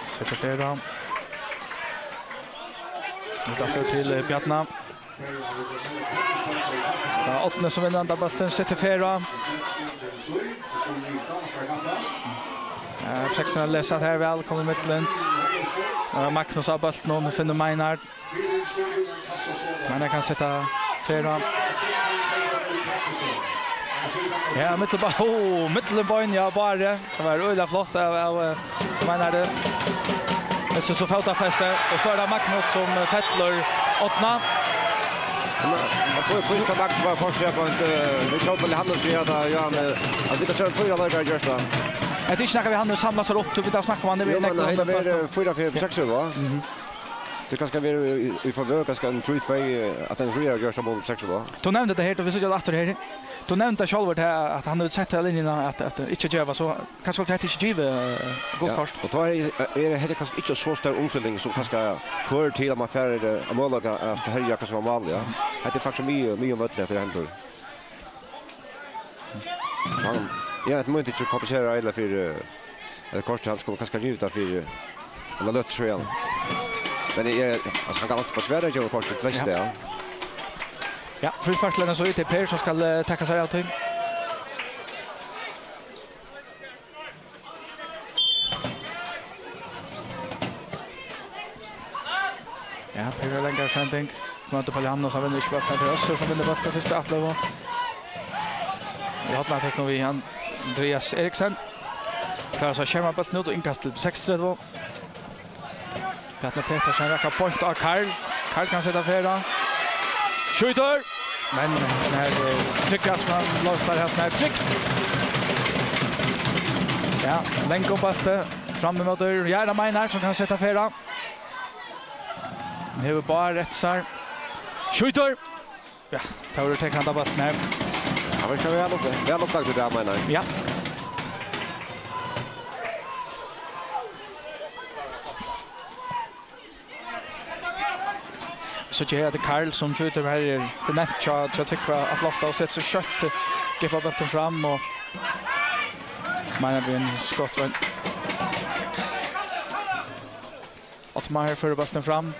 Setur fyri. Út aftur til, eh, Bjarna. Tað er Árni sum vinnur handan bóltin, setur fyri. Eh, Brekksmenn lesa her væl, koma í millum. Eh, Magnus á bóltin, nú finnur Meinhard. Meinhard kann seta fyri. Ja, millum be-, oh, millum beini, ja, bara. Tað var øgiliga flott av, av, eh, Meinhardi. Missir so fótafestið, og so er tað Magnus sum, eh, fellir Árna. Men, men hví, hví skal Magnus vera koyrt, ja, på ein, eh, vit sóu til Hannes sigur at, ja, men, at vit hava sæð fýra leikarar gjørt tað. Hetta er ikki nakað vit hava samlað seg upp til, vit hava snakkað um hann, vit Jú, men hetta er, eh, fýra, fýra, seks, ja. Mhm. Tað er kanska verið í, í, í favør, kanska ein trý tvey, eh, at ein fýra gjørt tað mot seks, ja. Tú nevndi tað her, og vit síggja aftur her. Tú nevndi tað sjálvur, at, at hann hevur sett tað á linjuna, at, at ikki geva, so kanska hetta ikki givið, eh, gult kort. Ja, og tá er, er, er hetta kanska ikki so stór umstilling sum kanska førir til at man fær, eh, ein møguleika at herja kanska á mál, ja. Hetta er faktiskt mykje, mykje um vøllin, hetta hendir. Hann, ja, hetta mundi ikki kompensera eiginliga fyri, eh, ella kortið, hann skuldi kanska givið tað fyri, eh, eina løtu síðan. Men eg, altso, hann kann altíð forsvara at geva kortið til Veststad, ja. Ja, fríspark til N S Í, tað er Per sum skal, eh, taka sær av tí. Ja, Per hevur langa sending. Møtir Paul Johannes, hann vinnur ikki bóltin. Per Øssur sum vinnur bóltin, fyrstu atløgu. Í hornið tekur við Andreas Eriksen. Klárar so at skerma bóltin út og innkast til seksogtretivu. Bjarni Petersen rækkar beint á Karl. Karl kann seta fyri. Skjýtur! Men her er trygt, sum hann loftar her, sum er trygt. Ja, langur bóltur fram ímóti. Ja, er tað Meinhard sum kann seta fyri. Hevur Bár eftir sær. Skjýtur! Ja, tá verður tekin handa bóltin her. Hann verður væl uppi, væl upplagdur í dag, Meinhard. Ja. So ger tað Karl sum skjýtur, her er tað nett hjá, hjá Trygva at lofta og setur so skjótt, eh, gippar bóltin fram og Meinhard við ein skot. Ottmar førir bóltin fram.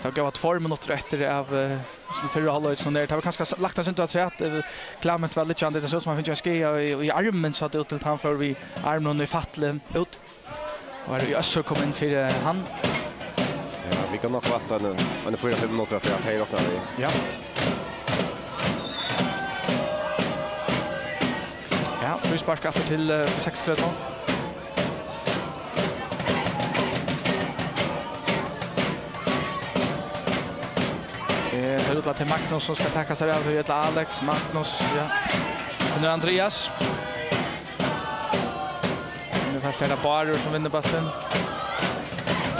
Tað geva tveir minuttir eftir av, eh, sum fyrra hálvleik, sum er. Tað var kanska s-, lagt eitt sindur afturat, eh, Clement var liggjandi, tað sá út sum hann fekk ein skaða í, í armin, sá tað út til, at hann fór við armin í fatli út. Og her er Øssur kom inn fyri, eh, hann. Ja, vit kunnu nokk vænta ein, ein fýra, fimm minuttir eftir at tey rokna við. Ja. Ja, fríspark aftur til, eh, seksogtretivu. Eh, tað er útlagt til Magnus, sum skal taka sær av, ella Alex, Magnus, ja. Nú er Andreas. Nú er tað Bárður sum vinnur bóltin.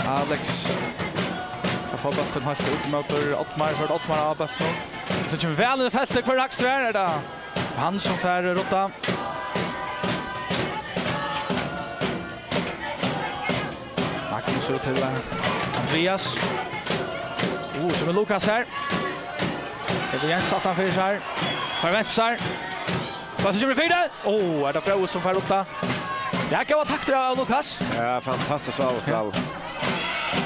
Alex. So fær bóltin heilt út móti Ottmar, so er Ottmar á bóltin. So kemur væl inn í feltið, hvør er hægstur her, er tað? Hann sum fær rudda. Magnus út til, eh, Andreas. Uh, so er Lukas her. Hevur Jens aftan fyri sær. Fær vent sær. Hvat sigur við fyri? Ó, er tað Fróði sum fær rudda? Ja, góðar taktir av Lukas. Ja, fantastiskt avspæl. Ja.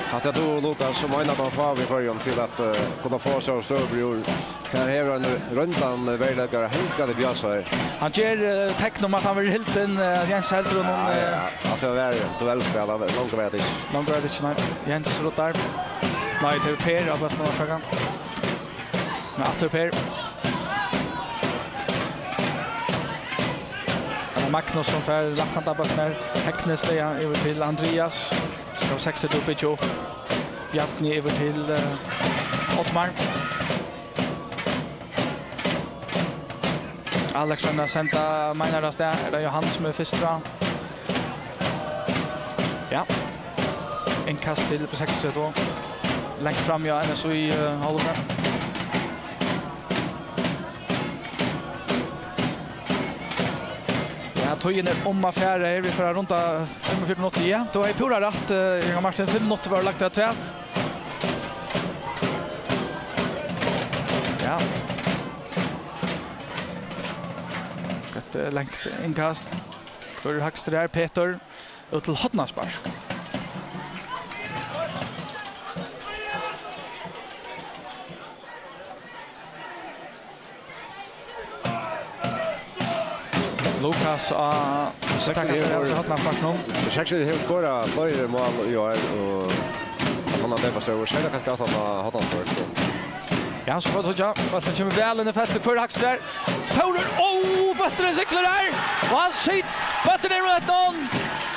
At eg trúði Lukas sum ein av teimum fáu í Føroyum til at, eh, kunna fáa sær støðubrúr. Her hevur ein royndan veruleikara hangandi uppi á sær. Hann ger, eh, tekn um at hann verður hildin, eh, at Jens heldur honum, ja, eh, ja. At tað var duellspæl, hann, longur var tað ikki. Longur var tað ikki, nei. Jens ruddar. Nei, tað er Per á bóltin, Frankan. Men aftur Per. Magnus sum fær lagt handa bóltin her. Hegnes leiðir yvir til Andreas. Skal seks til byggja upp. Bjarni yvir til, eh, Ottmar. Alex roynir at senda Meinhard av stað. Er tað Johan sum er fyrst frá? Ja. Innkast til B seksogtretivu. Langt fram, ja, N S Í, eh, hálvuna. Ja, tíðin er um at fara her. Vit fara at runda fimmogfjøruti minuttir. Ja, tú hevði púra rætt, eh, Jógvan Martin. Fimm minuttir vóru lagdir afturat. Ja. Eh, langt innkast. Hvør er hægstur her? Petur. Út til hornaspark. Lukas á Sekstan hevur, hornaspark nú. Sekstan hevur skorað fleiri mál í ár, og at hann hevur teypað seg, og serliga kanska at hann hevur hornaspark. Ja, so fáa vit síggja. Bólturin kemur væl inn í feltið. Hvør er hægstur her? Tórur! Ó, bólturin siglir her! Og hann sit-, bólturin er úr nettinum!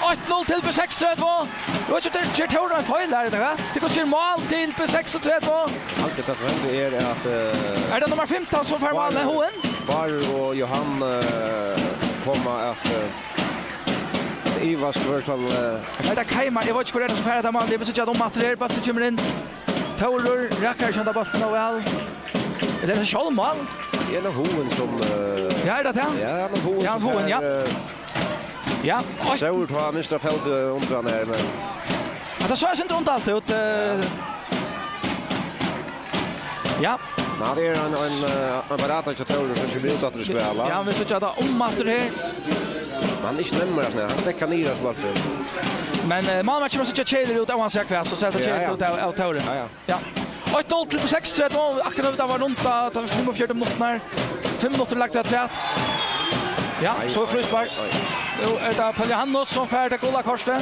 Eitt null til B seksogtretivu. Eg veit ikki, ger Tórur ein feil her, ella hvat? Tað er mál til B seksogtretivu. Alt tað sum hendi er at, eh, er tað nummar fimtan sum fær málið, Hugen? Bárður og Johan, eh, koma at, eh, at ivast hvør skal, eh, er tað Keimar? Eg veit ikki hvør er tað sum fær hetta málið. Eg vil síggja tað umaftur her. Bólturin kemur inn. Tórur rakar ikki handa bóltin nóg væl. Er tað sjálvmál? Er tað Hugen sum, eh, ja, er tað tað? Ja, tað er Hugen, ja, sum Hugen, fær, ja, eh, ja, oj. Stór tá, mistar feltið undan her, men hetta sá eitt sindur undarligt út, eh. Ja. Nei, tað er ein, ein, eh, ein barata hjá Tórur, sum kemur út aftur í spæl, ja. Ja, vit síggja tað umaftur her. Men hann er ikki nærmari, altso, hann steðgar niður á spæltið. Men, eh, málmaðurin kemur at síggja keðiligur út, óansett hvat, so sær tað keðiligt út av, av Tórur. Ja, ja. Ja. Eitt null til B seksogtretivu, og akkurát tá var rundan, tá fimmogfjøruti minuttirnar. Fimm minuttir lagt afturat. Ja, so er fríspark. Oj, oj. Nú er tað Paul Johannes sum fær tað gula kortið.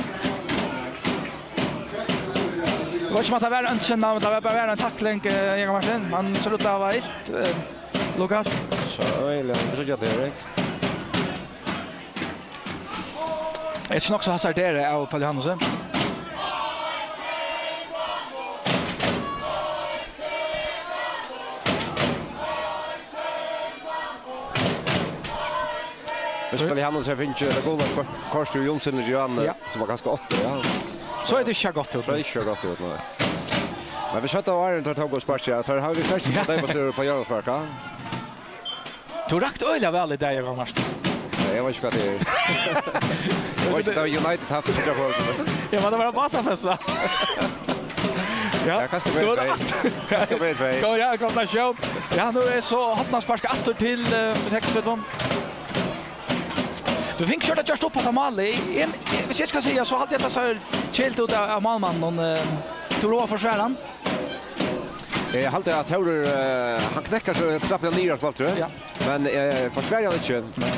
Eg veit ikki um at tað var ønskjað, men tað var bara ein takling, eh, Jakob Martin. Hann sær út til at hava ilt, eh, Lukas. So, øgiliga, hann er so gjørdur, Erik. Eg skal nokk so hasardera av Paul Johannes. Hvis Paul Johannes hevur fingið tað gula kor-, kortið úr Jonsen og Johan, ja, sum var kanska átta, ja. So er tað ikki gott út. So er tað ikki gott út, nei. Men vit sóttu av áðrenn teir tóku sparkið, ja. Teir hava vist flestu, ja, tey var større á hjørnaspark, ja. Tú rakti øgiliga væl í dag, Jógvan Martin. Nei, eg veit ikki hvat tað er. Eg veit ikki, tað var United haft, so eg fór. Ja, men tað var bátafesta. Ja, ja, kanska meir tvey. Kanska meir tvey. Kom, ja, kombinatión. Ja, nú er so hornaspark aftur til, eh, seksogtretivu. Tú fekk ikki gjørt upp á tað málið. Eg, eg, hvis eg skal siga, so haldi eg at tað sær keðiligt út av, av málmanninum, eh, tú royndi at forsvara hann. Eg haldi at Tórur, eh, hann knekkar so knappliga niður á spæltið. Ja. Men, eh, forsvarar hann ikki. Nei.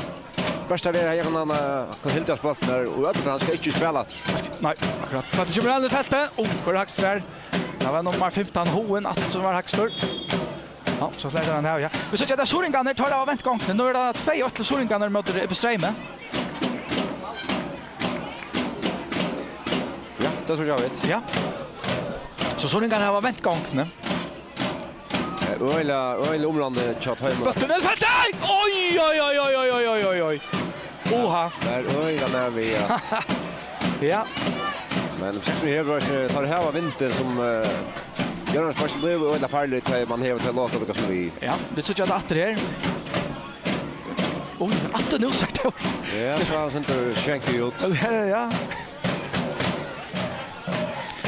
Best at vera her, hann, eh, kann halda spæltið her, og øll, hann skal ikki spæla aftur. Nei, akkurát. Bólturin kemur inn í feltið. Ó, hvør er hægstur her? Tað var nummar fimtan, Hugen, aftur sum var hægstur. Ja, so fleiri enn her, ja. Vit síggja at tað er suðuroyingarnir, teir hava vent gongdina. Nú er tað tvey eitt til suðuroyingarnar móti Ebbe Streymi. Ja, tað síggja vit. Ja. So suðuroyingarnir hava vent gongdina. Eh, øgiliga, øgiliga umráðandi hjá teimum. Bólturin er feltið! Oj, oj, oj. Oha. Tað er øgiliga nær við, ja. Ja. Men seksogtretivu hevur eisini, teir hava vindin sum, eh, ger at sparkið blívur øgiliga farligt, tá man hevur tað lagt okkurt sum við. Ja, vit síggja tað aftur her. Oj, aftur nú, sagt tað. Ja, so er hann sum skenkti út. Ja, her er, ja.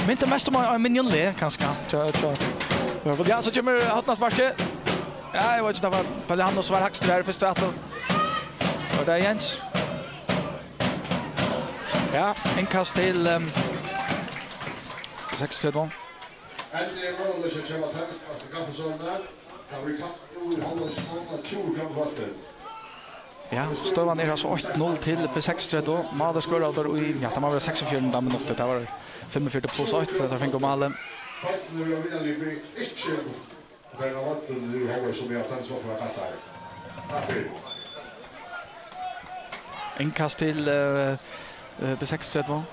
Minti mest um ein, ein Mignolet, kanska. Tja, tja. Ja, so kemur hornasparkið. Ja, eg veit ikki, tað var Paul Johannes sum var hægstur her í fyrstu atlit. Og tað er Jens. Ja, innkast til, ehm, seksogtretivu. Endiliga er møguleiki at koma til, til kaffisøluna. Tað verður kaffi úr hálvleiki, tjúgu krónur for alt. Ja, støðan er altso eitt null til B seksogtretivu. Málið skoraði í, ja, tað má vera seksogfjøruti minuttir. Tað var fimmogfjøruti pluss eitt, so teir fingu málið. Børnini eru vinarliga ikki farin av vøllinum nú í hálvleik, sum eg havi tendens at kasta her. Takk fyri. Innkast til, eh, eh, B seksogtretivu.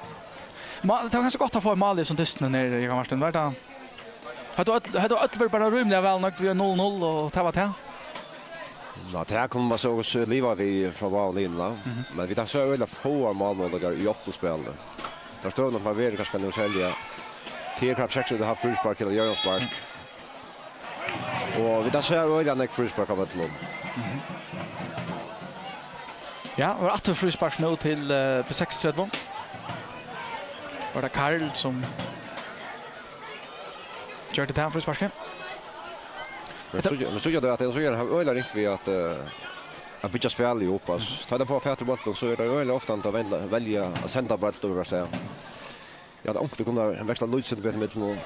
Má-, tað var kanska gott at fáa eitt mál í hesum dystinum her, Jógvan Martin, var tað? Høvdu øll, høvdu øll verið bara rímiliga væl nøgd við null null, og tað var tað? Nei, tað kunnu man so liva við frá báðum liðum, va? Mhm. Men vit hava so øgiliga fáar málmøguleikar í átta spæli. Tær støðurnar hava verið kanska nú serliga. T K seksogtretivu hevur havt fríspark ella hjørnaspark. Og vit hava sæð øgiliga nógv fríspark á vøllinum. Mhm. Ja, og aftur fríspark nú til, eh, B seksogtretivu. Var tað Karl sum gjørdi tað frísparkið? Men so, men so gjørdi tað, at so gjørdi hann øgiliga ringt við at, eh, at byggja spælið upp, altso. Tá teir fáa fatur í bóltin, so er tað øgiliga ofta, at teir velja, velja at senda bóltin yvir av stað. Ja, tað er onkuntíð kunnu veksla lítið sindur betur millum og,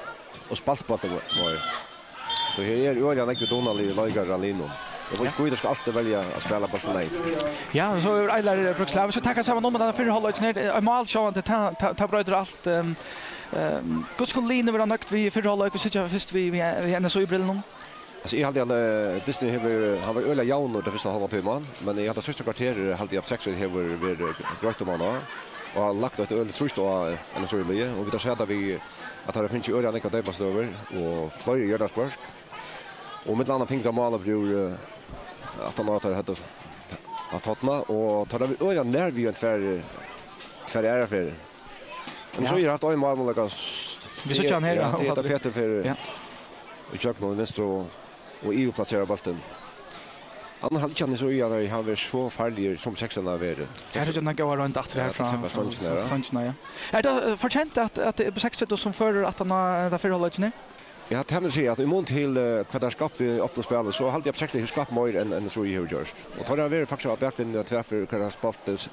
og spælt bóltin meir. So her eru øgiliga nógvir dugnaligir leikarar á liðnum. Eg veit ikki, hví teir skal altíð velja at spæla bóltin nógv. Ja, so er Eilar Brúkslað. Vit skulu taka saman um tann fyrra hálvleikin her. Eitt mál sjálvandi, tað, tað, tað broytir alt. Ehm, ehm, hvussu kunnu liðini vera nøgd við fyrra hálvleik? Vit síggja fyrst við, við, við N S Í-brillunum. Altso, eg haldi, at, eh, dystin hevur, hann var øgiliga javnur tann fyrsta hálvan tíman, men eg haldi, at síðsta korter, eh, haldi eg, at Abseksur hevur verið greitt omaná og har lagt eitt øgiliga trýst á N S Í-liðið, og vit hava sæð tað við, at teir hava fingið øgiliga nógvar deypastøður og fleiri jarðarspark, og millum annað fingu teir mál upp úr, eh, aftan á, at teir høvdu at horna, og teir hava verið øgiliga nær við at fara, fara aðrar ferðir. Men so Ja. Eg havi havt ein málmøguleika. Vit síggja hann her, Ja, ja, tað er Patrik. Petur fer Ja. í gjøgnum vinstru og, og yvirplasserar bóltin. Annars haldi eg ikki, hann er so í, at hann hevur verið so farligur, sum Abseksur hava verið. Her er ein góð roynd aftur Ja, her frá, til frá stongina, ja. Stongina, ja. Er tað, eh, fortjent, at, at tað er Abseksur, sum førir aftan á, eh, tað fyrra hálvleikin her? Ja, tað vil siga, at í mun til, eh, hvat teir skaptu í opnum spæli, so haldi eg, at Abseksur hevur skapt meir enn, enn N S Í hevur gjørt. Og teir hava verið faktiskt á baklinjuni tvær ferðir, hvar teir hava spælt, eh,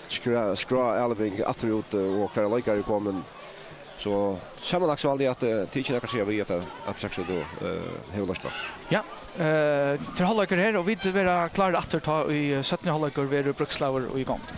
skrá, skrá avlevering afturút, eh, og hvar leikarar eru komin. So samanlagt so haldi eg, at, eh, tað er ikki nakað at siga við, at, eh, Abseksur, eh, hevur loyst tað. Ja, eh, til hálvleikur her, og vit verða klárir aftur, tá ið seinni hálvleikur verður brúkslaður og í gongd.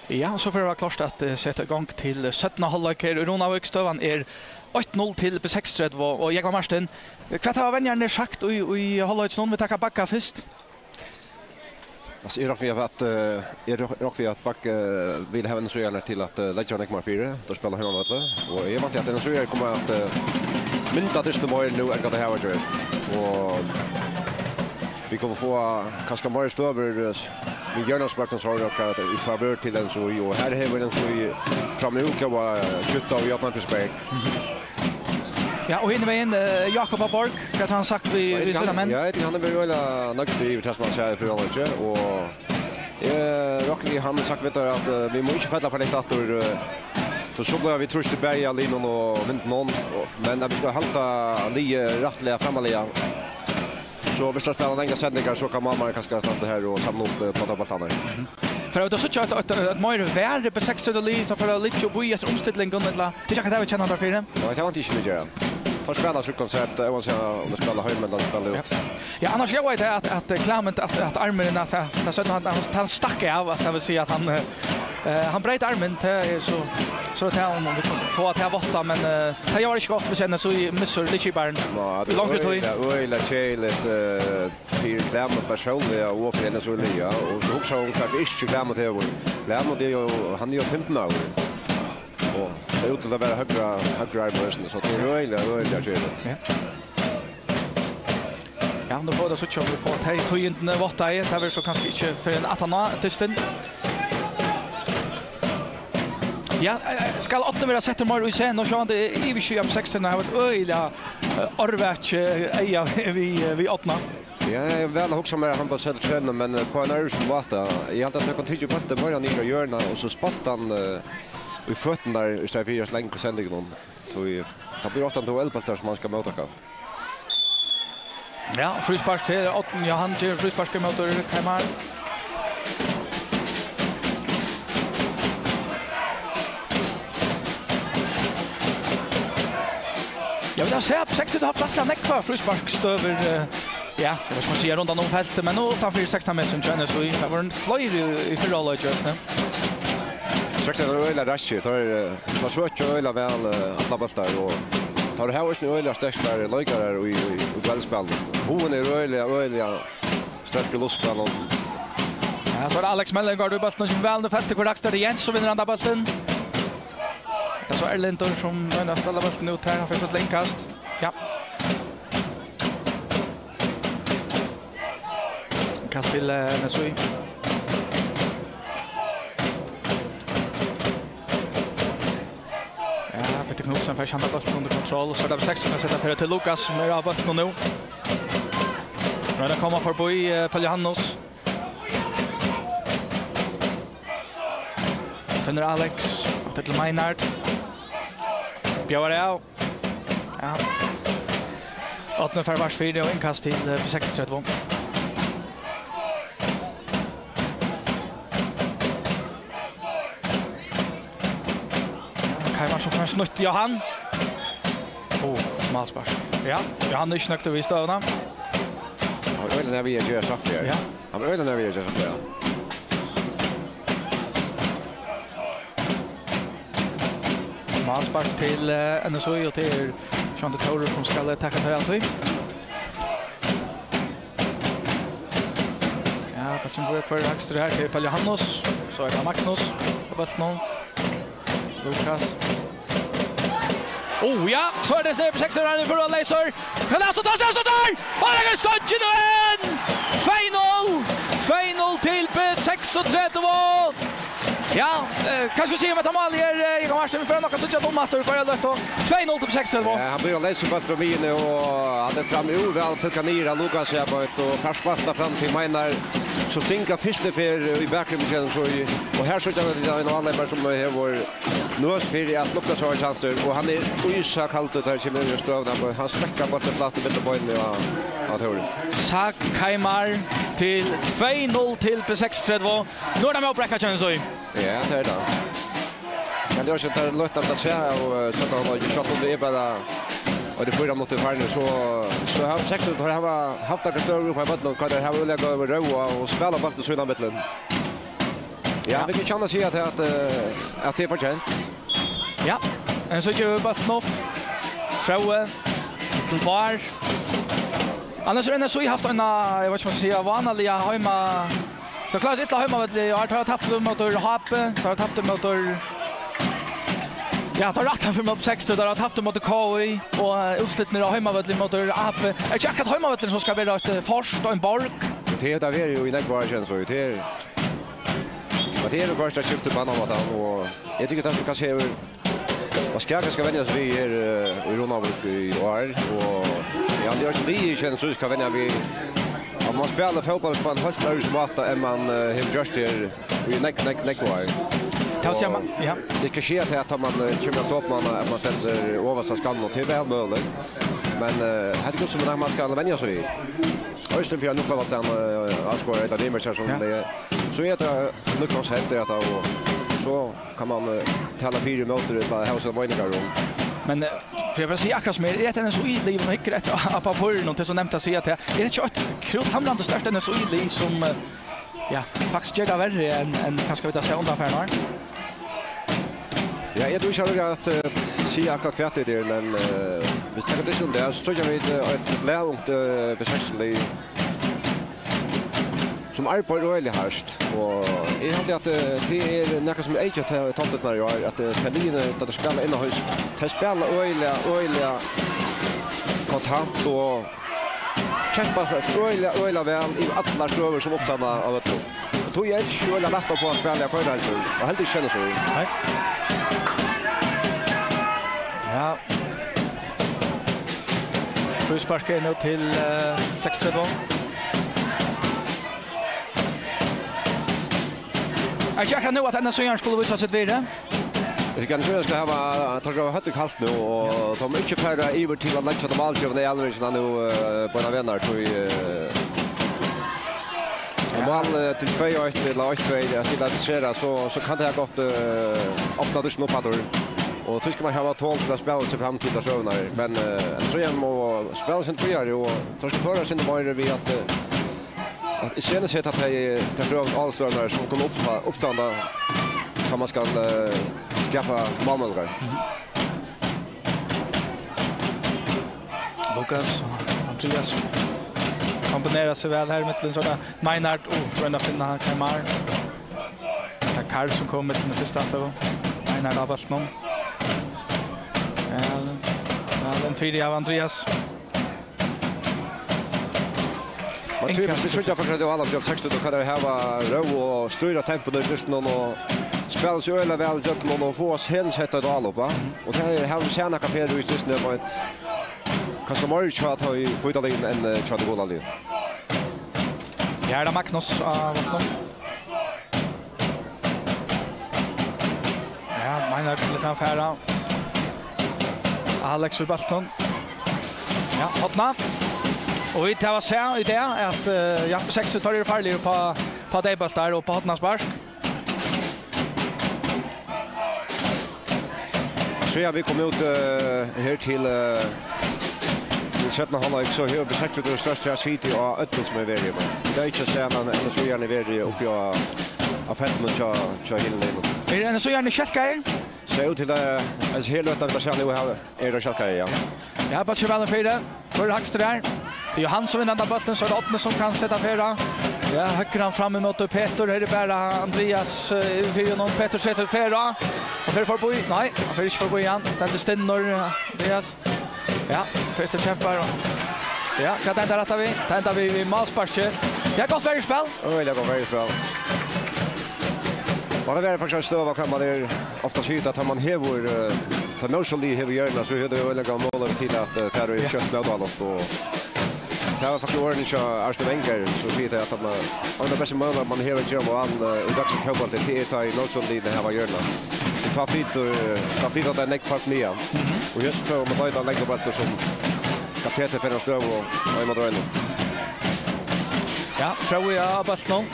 Ja, so fer at vera klárt at, eh, seta í gongd til, eh, seinna hálvleik her í Runavík. Støðan er eitt null til B seksogtretivu, og Jógvan Martin, eh, hvat hava venjararnir sagt í, í hálvleikinum? Vit taka Bagga fyrst. Altso, eg rokni við at, eh, eg rok-, rokni við at Baggi, eh, vil hava N S Í-arnar til at, eh, leggja nógv meira fyri, tá spæla heimavølli. Og eg vænti at N S Í-ar koma at, eh, mynda dystin meir nú enn hvat tey hava gjørt. Og vit kunnu fáa kanska meir støður, eh, við hjørnasparkum, so er tað í favør til N S Í, og her hevur N S Í framúr góðan skytta og jafnan frispark. Ja, og hinvegin, eh, Jákup á Borg, hvat hevur hann sagt við, við sínar menn? Ja, eg tykki hann hevur verið øgiliga nøgdur yvir tað sum hann segði fyri hálvleik, og eg rokni við, hann hevur sagt við teir at, eh, vit mugu ikki falla for langt aftur, eh, so, so blíva vit trýst bæði av liðnum og vindinum, og, men at vit skulu halda liðið rættiliga framarlega. So viss teir spæla langar sendingar, so kann málmaðurin kanska standa her og samla upp, eh, uppá teir bóltarnar. Fer at síggja eitt, eitt, eitt meira varið B seksogtretivu lið, sum fer at liggja og bíða eftir umstillingum, ella tað er ikki tað vit kenna teir fyri? Nei, tað vænti eg ikki, vit gera. Teir spæla sítt konsept, eh, uansett um teir spæla heima ella spæla út. Ja. Ja, annars ljóðaði tað at, at, eh, Klement, at, at armurin, at, at, at hann, hann, hann stakk av, at tað vil siga at hann, eh, eh, hann breyt armin, tað er so, so tað er um vit kunnu fáa tað at vátta, men, eh, tað ljóðar ikki gott, viss N S Í missir liðskiparan. Nei, tað er í longri tíð. Øgiliga, øgiliga keðiligt, eh, fyri Klement persónliga og fyri N S Í-liðið, og so hugsa um hvat yrki Klement hevur. Klement er jú, hann er jú timpmaður. Og tað er út til at vera høgra, høgra arm eisini, so tað er øgiliga, øgiliga keðiligt. Ja. Ja, nú fáa vit at síggja, um vit fáa tey tíðindini váttaði. Tað verður so kanska ikki fyrr enn aftan á dystin. Ja, eh, skal Árni vera settur meir í scenu, sjálvandi yvirskyggi av B seksogtretivu hava eitt øgiliga, eh, ørvakið, eh, eyga við, við, við Árna. Ja, eg hevði væl hugsað mær, at hann bleiv settur í scenu, men, eh, á ein øðrvísi máta. Eg haldi, at hann kundi tikið bóltin meira niður á jørðina og so spælt hann, eh, í føturnar í staðin fyri at slanga sendingunum. Tí tað blívur ofta duellbóltar, sum hann skal móttaka. Ja, fríspark til Árna, ja, hann ger fríspark ímóti Keimar. Ja, vit hava sæð, B seksogtretivu hevur rættiliga nógvar frísparksstøður, eh, ja, hvat skal man siga, rundan um feltið, men nú uttanfyri sekstan metrin hjá N S Í. Tað vóru fleiri í, í fyrra hálvleiki, veitst tú. B seksogtretivu eru øgiliga raskir, teir, eh, teir søkja øgiliga væl, eh, allar bóltar, og teir hava eisini øgiliga sterkar leikarar í, í, í duellspælinum. Hugin er øgiliga, øgiliga sterkur í luftspælinum. Ja, so er tað Alex Melling, við bóltin, sum væl nú feltið, hvør rakst er tað Jens, sum vinnur handan bóltin. Ja, so Erlindur, sum roynir at spæla bóltin út her, hann fekk eitt innkast. Ja. Kast til, eh, N S Í. Ja, Petur Knudsen fær ikki handan bóltin undir kontroll. So er tað B seksogtretivu sum setur fyri til Lukas, sum er á bóltinum nú. Roynir at koma forbí, eh, Pól Jóhannes. Finnur Alex, aftur til Meinhard. Bjóðar av. Ja. Árni fær vart fyri og innkast til, eh, B seksogtretivu. Ja, Keimar so fær snøtt, Jóhan. Ó, málspark. Ja, Jóhan er ikki nøgdur við støðuna. Hann var øgiliga nær við at gera straffu her. Ja. Hann var øgiliga nær við at gera straffu, ja. Málspark til, eh, N S Í, og tað er Sjóndi Tórur, sum skal, eh, taka sær av tí. Ja, hvat sum verður, hvør er hægstur her? Tað er Pól Jóhannes, so er tað Magnus á bóltinum. Lukas. Ó, ja, so er tað snæp seks, hann er fyri leysur. Kan hann so ta seg, so der! Og tað er stongin inn! Tvey null! Tvey null til B seksogtretivu! Ja, eh, hvat skal vit siga um hetta málið her, eh, Jógvan Martin? Vit fara nokk at síggja døma aftur, bara løtt og tvey null til B seksogtretivu. Ja, hann blívur leysur bóltin frá miðjuni, og hann er framúr væl pilkaður niður av Lukas, ja, og fær spælt hann fram til Meinhard, sum stingur fyrstu ferð í bakgrundini, og her síggja vit ein ánleipara, sum hevur nøs fyri at lukta sær kjansur, og hann er ísakaldur, tá hann kemur inn í støðuna, men hann smekkar bóltin flatt ímillum beinini á, á Tóru. Sak Keimar til tvey null til B seksogtretivu. Nú er tað mótbrekka, kennist tað. Ja, tað er tað. Men tað er ikki, tað er løtt at sjá, og, eh, seinna hálvleik, sjálvt um tað er bara, og tað er fýra minuttir farnir, so, so hava B seksogtretivu, teir hava havt nakrar støður uppi á vøllinum, hvar teir hava øgiliga góða ró og spæla bóltin sín ímillum. Ja, ja. Vit kunnu gjarna siga at, at, eh, at tað er fortjent. Ja, men so ger vit bóltin upp. Fróði til Bár. Annars hevur N S Í havt eina, eg veit ikki, um man skal siga, vanliga heima-, so klárt illa heimavølli, og teir hava tapt móti H B, teir hava tapt móti, ja, teir hava rætt fyri móti Sekstan, teir hava tapt móti K I, og, eh, úrslitini á heimavølli móti A B. Er ikki akkurát heimavøllurin sum skal vera eitt, eh, fort og ein borg? Tað er tað verið í nógv ár síðan, so tað er, men tað er jú fyrsta skifti á annan máta, og eg tykki, tað skal sjá, man skal kanska venja seg við her, eh, í Runavík í ár, og eg haldi, tað er ikki liðið, kennir seg, skal venja við, at man spælir fótbólt á ein heilt øðrvísi máta enn man, eh, hevur gjørt her í nógv, nógv, nógv ár. Tað vil siga, og man, ja. Tað skal sjá til, at man, eh, kemur at dopna, at man stendur ovast á skallanum, og tað er væl møguligt. Men, eh, hetta er gott, sum man skal venja seg við. Eisini fyri at nú klára at, eh, áskoðarar ella viðmerkjarar sum, ja, eh, so er tað nýggj konsept, er tað, og so kann man, eh, tala fyri, ímóti, ella hava sínar meiningar um. Men, eh, fyri eg vil siga akkurát sum er, er eitt N S Í-lið, man hyggur eftir á, á pappírinum, tað er so nemt at siga at tað er, er ikki eitt krútthamrandi stórt N S Í-lið sum, eh, ja, faktiskt ger tað verri enn, enn kanska vit hava sæð undanfarin ár. Ja, eg trúgvi ikki, at, eh, siga akkurát hvat tað er, men, eh, viss taka tað sum tað er, so síggja vit, eh, eitt blæungt, eh, B sekstan-lið, sum arbeiðir øgiliga hart. Og eg haldi, at, eh, tað er nakað, sum er eyka til toppdeildina í ár, at, eh, tey liðini, tá tey spæla inn á hús, tey spæla øgiliga, øgiliga kontant og kempa øgiliga, øgiliga væl í allar støður sum uppstanda á vøllinum. Og tí er ikki øgiliga lætt at fáa spælið at koyra heldur, og heldur ikki kenna seg í. Nei. Ja. Fríspark er nú til, eh, seksogtretivu. Er ikki akkurát nú, at N S Í-arnir skulu vísa sítt virði? Eg skal, N S Í-arnir skal hava, teir skal hava høvdið kalt nú, og teir mugu ikki fara yvir til at leggja til málgevandi avlevingina nú, eh, beinanvegin, tí, eh, um mál, eh, til tvey eitt ella eitt tvey, at vit adresserar, so, so kann tað gott, eh, opna dystin upp aftur. Og tí skal man hava tol til at spæla seg fram til tær støðurnar. Men, eh, N S Í-arnir mugu spæla seg fríari, og teir skal tora seg meira við at, eh, at isceneseta tey, tey støðurnar, sum kunnu uppsta-, uppstanda, tá man skal, eh, skapa málmøguleikar. Lukas og Andrias kombinera seg væl her í miðjuni, so er tað Meinhard, og royna at finna Karmar. Tað er Karl, sum kemur til fyrstu atløgu. Meinhard á bóltinum. Ja, ja, den fyri av Andrias. Man trívist, vit síggja faktiskt, at Álaug Bjørk Sexton, og kann hava ró og stýra tempoið í dystinum og spæla seg øgiliga væl ígjøgnum og fáa scenesett eitt álop, va? Og tað hava vit sæð nakrar ferðir í dystinum, men kanska meira hjá tí hvíta liðinum enn, eh, hjá tí gula liðinum. Ja, er tað Magnus á bóltinum? Ja, Meinhard vil fara. Alex við bóltin. Ja, horna. Og vit hava sæð í dag at, eh, ja, B sekstan, teir eru farligir upp á, upp á deyðbóltar og upp á hornaspark. Síðan vit komu út, eh, her til, eh, til seinna hálvleik, so hevur B sekstan størst sitið á øllum sum er verið, men vit hava ikki sæð, men N S Í-arnir verið uppi á, á feltinum hjá, hjá hinum liðunum. Eru N S Í-arnir skelkaðir? Sær út til, eh, altso, her løta vit at sæð nú, her eru teir skelkaðir, ja. Ja, bólturin er væl fyri. Hvør er hægstur her? Tað er Johan sum vinnur hendan bóltin, so er tað Árni sum kann seta fyri. Ja, høggur hann fram ímóti Petur. Her er bara Andrias, eh, yvir fyri honum. Petur setur fyri. Hann fer forbí. Nei, hann fer ikki forbí hann. Stendur stinnur, Andrias. Ja, Petur kempar. Og ja, hvat endar hetta við? Tað endar við, við málsparki. Tað er gott verjuspæl. Øgiliga gott verjuspæl. Og tað er faktiskt ein støða, hvar man er ofta sigur, at man hevur, eh, tá mótstøðuliðið hevur hjørnuna, so hevur tað øgiliga mál til at, eh, fara í, ja, skjótt mótálop, og tað var faktiskt orðini hjá Arsene Wenger, sum sigur tað, at man, ein av bestu møguleikunum man hevur at gera mál, eh, í dagsins fótbólti, tað er tá ið mótstøðuliðini hava hjørnuna. Og tá flytur, eh, tá flytur tað nógv fólk niðan. Mhm. Og júst fyrr um at leita langar bóltar sum Petur fer á støðu og ein móti einum. Ja, Fróði á bóltinum.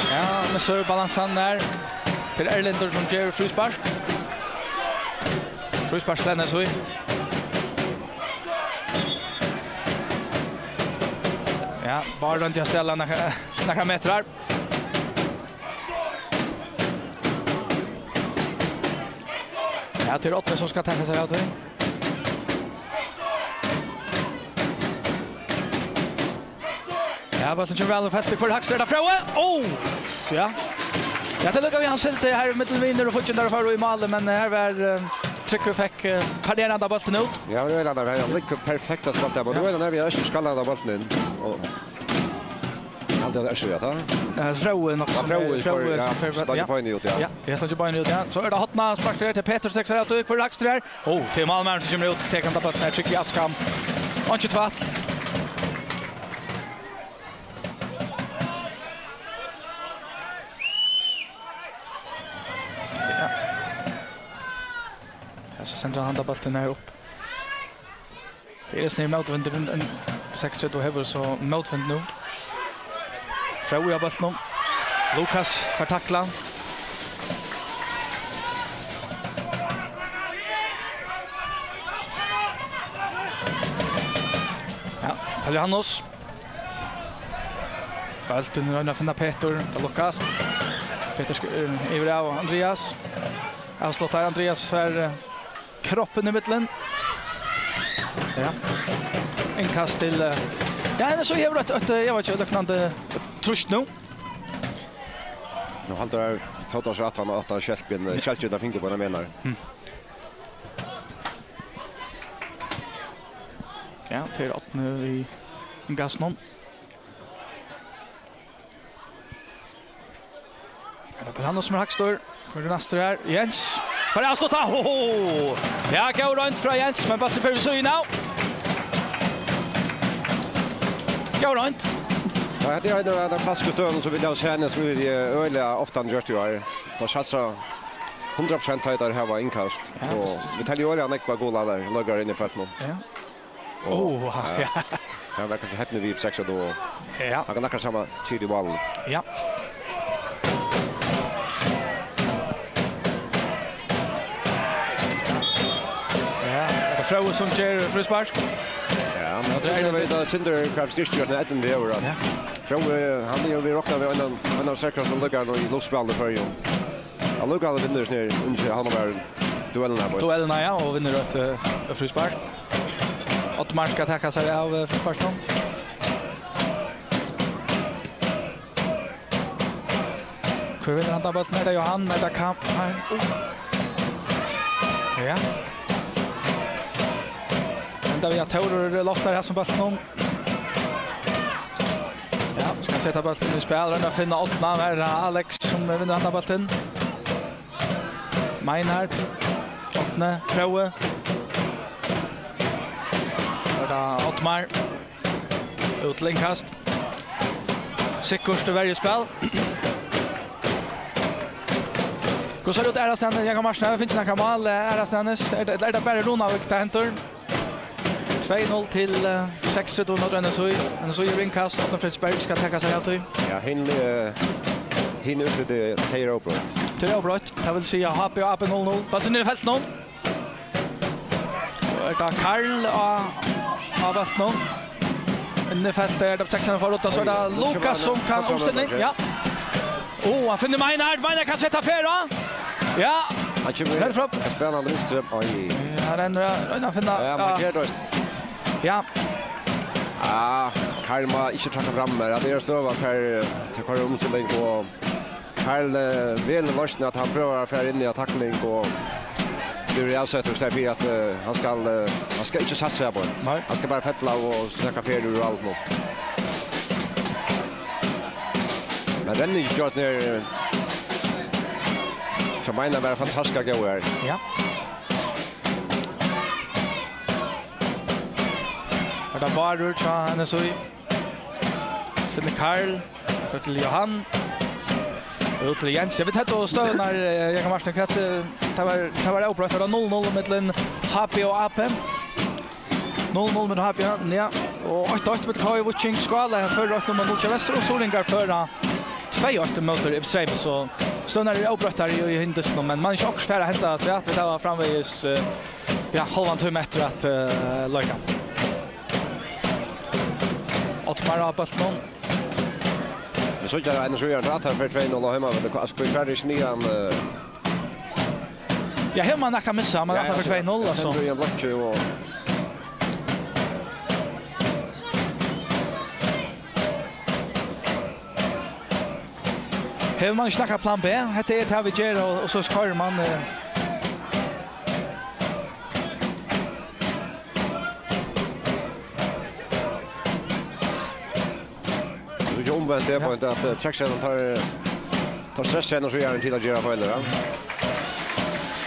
Ja, missir balansan har. Til Erlendur, sum gevur fríspark. Fríspark til N S Í. Ja, bara royndi at stela nakrar, nakrar metrar. Ja, tað er Árni sum skal taka sær av tí. Ja, bólturin kemur væl um feltið. Hvør hakstur er tað, Fróði? Oh! Ja. Ja, tað lukkaði við Hans Hildi her millum vinir og fíggindar og fór í málið, men her var, eh, Trygve fekk, eh, parerandi bóltin út. Ja, det er han. Han ligger perfekt og spalt der, men Ja. nå er han her, vi har ikke skallet av bólten inn. Og han hadde det ikke, ja, da. Ja, Fróði nok Ja, som Fróði er, Fróði skår, ja, som fer, slår ja. Beinið ut, ja. Ja, jeg slår beinið ut, ja. So er tað hornaspark her til Petur, steðgar sær av, og hvør hakstur her? Oh, til málmaðurin sum kemur út, tekur hann bóltin her, Trygve Askham. Og ikki tvætt. Ja. Ja, so sendir hann handa bóltin her upp. Tað er eisini mótvindur, ein, ein seksogtretivu hevur so mótvind nú. Fróði á bóltinum. Lukas fær taklað. Ja, Pól Jóhannes. Bóltin roynir at finna Petur. Tað lukkast. Petur sk-, eh, yvir av Andrias. Avsluttar Andrias fær, eh, kroppin ímillum. Ja. Innkast til, eh, ja, N S Í hevur eitt, eitt, eh, eg veit ikki, líknandi trýst nú. Nú halda teir fótast rætt, hann átti skelkin, eh, skelkin av fingur på den menar. Mm. Ja, tað er Árni í innkastinum. Er tað Pól Jóhannes sum er hægstur? Hvør er næstur her? Jens. Fær avslutta. Ho, ho. Ja, góð roynd frá Jens, men bólturin fer við síðuna av. Góð roynd. Ja, hetta er ein av teimum klassisku støðunum, sum vit hava sæð, sum vit, eh, øgiliga ofta gjørt í ár. Teir satsa hundrað prosent, tá teir hava innkast. Ja, og vit telja øgiliga nógvar góðar leikarar inn í feltinum. Ja. Og, Ó, ja, ja. Hann var kanska hepnur við seks og tvo. Ja. Hann kann nakka sama tíð í válinum. Ja. Ja, er tað Fróði sum ger fríspark? Ja, men Ja, tað er hann. Veit, at Sindri Kraft styrkir, at hann er eydnuligur, at Ja. Fróði, hann er jo, vit rokna við ein, ein av sterkastu leikarum í luftspælinum í Føroyum. Allíkavæl vinnur snær ungi Havnarmaðurin duellina her. Duellina, ja, og vinnur eitt, eh, eitt fríspark. Ottmar skal taka sær av, eh, frísparkinum. Hvør vinnur handa bóltin? Er tað Johan? Er tað Kam-, nei. Ja. Enda við at Tórur loftar hesum bóltinum. Ja, skal seta bóltin í spæl. Royna at finna Árna. Her er Alex sum vinnur handa bóltin. Meinhard. Árni. Fróði. Her er Ottmar. Út til innkast. Sikkurt verjuspæl. Hvussu sær tað út aðrastaðni, Jakob Martin? Hava vit fingið nakað mál, eh, aðrastaðni? Er tað, er tað bara í Runavík, tað hendir? Tvey null til, eh, seksogtretivu minuttir, N S Í. N S Í í innkast, Árni Fritz Berg skal taka sær av tí. Ja, hin, eh, hin úrslit, tey eru óbroytt. Tey eru óbroytt. Tað vil siga H B og A B null null. Bólturin er í feltinum. So er tað Karl á, á bóltinum. Inn í feltið er tað Jackson for Rutta, so er tað Oj, Lukas sum kann Lukas umstilling. Ja. Ó, hann finnur Meinhard. Meinhard kann seta ferð á. Ja. Hann kemur Vel fram. Spennandi vinstri. Oj. Ja, hann roynir at finna, Ja, man ja. Ger det. Ja. Ja, Karl má ikki trakka fram meir. Ja, tað er støða her, eh, til Karl umstilling og Karl, eh, velur loysnina at hann prøvar at fara inn í ein takling og blívur avsettur í staðin fyri at, eh, hann skal, eh, hann skal ikki satsa her á. Nei. Hann skal bara fella og søkja ferð úr alt nú. Men redningin hjá Árna, eh, sum Meinhard var fantastiskt góð her. Ja. Her er tað Bárður hjá N S Í. Finnur Karl. Tað til Johan. Og út til Jens. Ja, vit høvdu støðuna, eh, Jakob Martin, hvat, eh, tað var, tað var avbroytt. Tað var null null millum H B og A B. Null null millum H B, ja. Og eitt eitt millum K I Víking. Skála her førir eitt null móti Vestur, og Suðuroyingar føra tvey eitt móti Streymoy, so støðurnar eru avbroyttar í, í hinum dystinum, men man ikki okkurt fara at henda afturat, vit hava framvegis, eh, ja, hálvan tíma eftir at, eh, leika. Ottmar á bóltinum. Men so gera N S Í-arnir tað, at hann fer tvey null á heimavelli. Hvat, hvat er sniðan, eh, Ja, her man nakað missa, man Ja, aftan fyri ja, tvey null, ja, altso. Stendur í ein blokki og Hevur man ikki nakað plan B? Hetta er tað, vit gera, og, og so koyrir man, eh. Tað er ikki umvent, tað er Ja. poeng, at, eh, Sextøkan tar, tar stress enn og so gjør han til at gjøre feil, ja.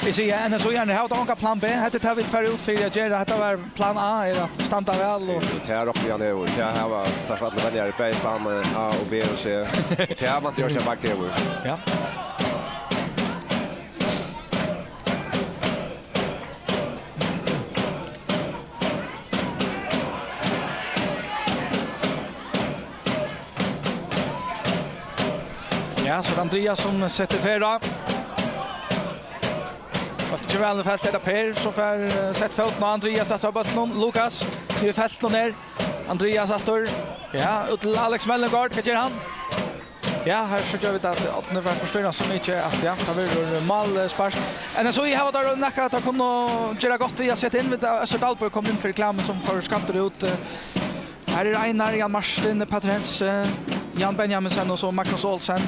Eg sigi, enn so gjerne, hava ongan plan B. Hetta er tað, vit fara út fyri at gera. Hetta var plan A, er at standa væl og Tað er rokni hann hevur. Tað hava sagt allir venjarar, bæði plan A og B og C. Og tað hava man til at bakka hevur. Ja. Ja, so er Andreas sum setir ferð á. Bólturin kemur væl í felt, er tað Per sum fær, eh, sett fótin á Andreas, aftur á bóltin. Lukas, niður í feltinum her. Andreas aftur. Ja, út til Alex Mellengård, hvat ger hann? Ja, her síggja vit at Árni fær forstyrra so mikið at, ja, tað verður mál, eh, spark. Enn so hava teir nakað at kunnu gera gott við at seta inn, við at Øssur Dalberg kom inn fyri Klæmið sum fór skaddur út, eh, Her er Einar, Jan Martin, Petter Hense, Jan Benjaminsen og so Magnus Olsen.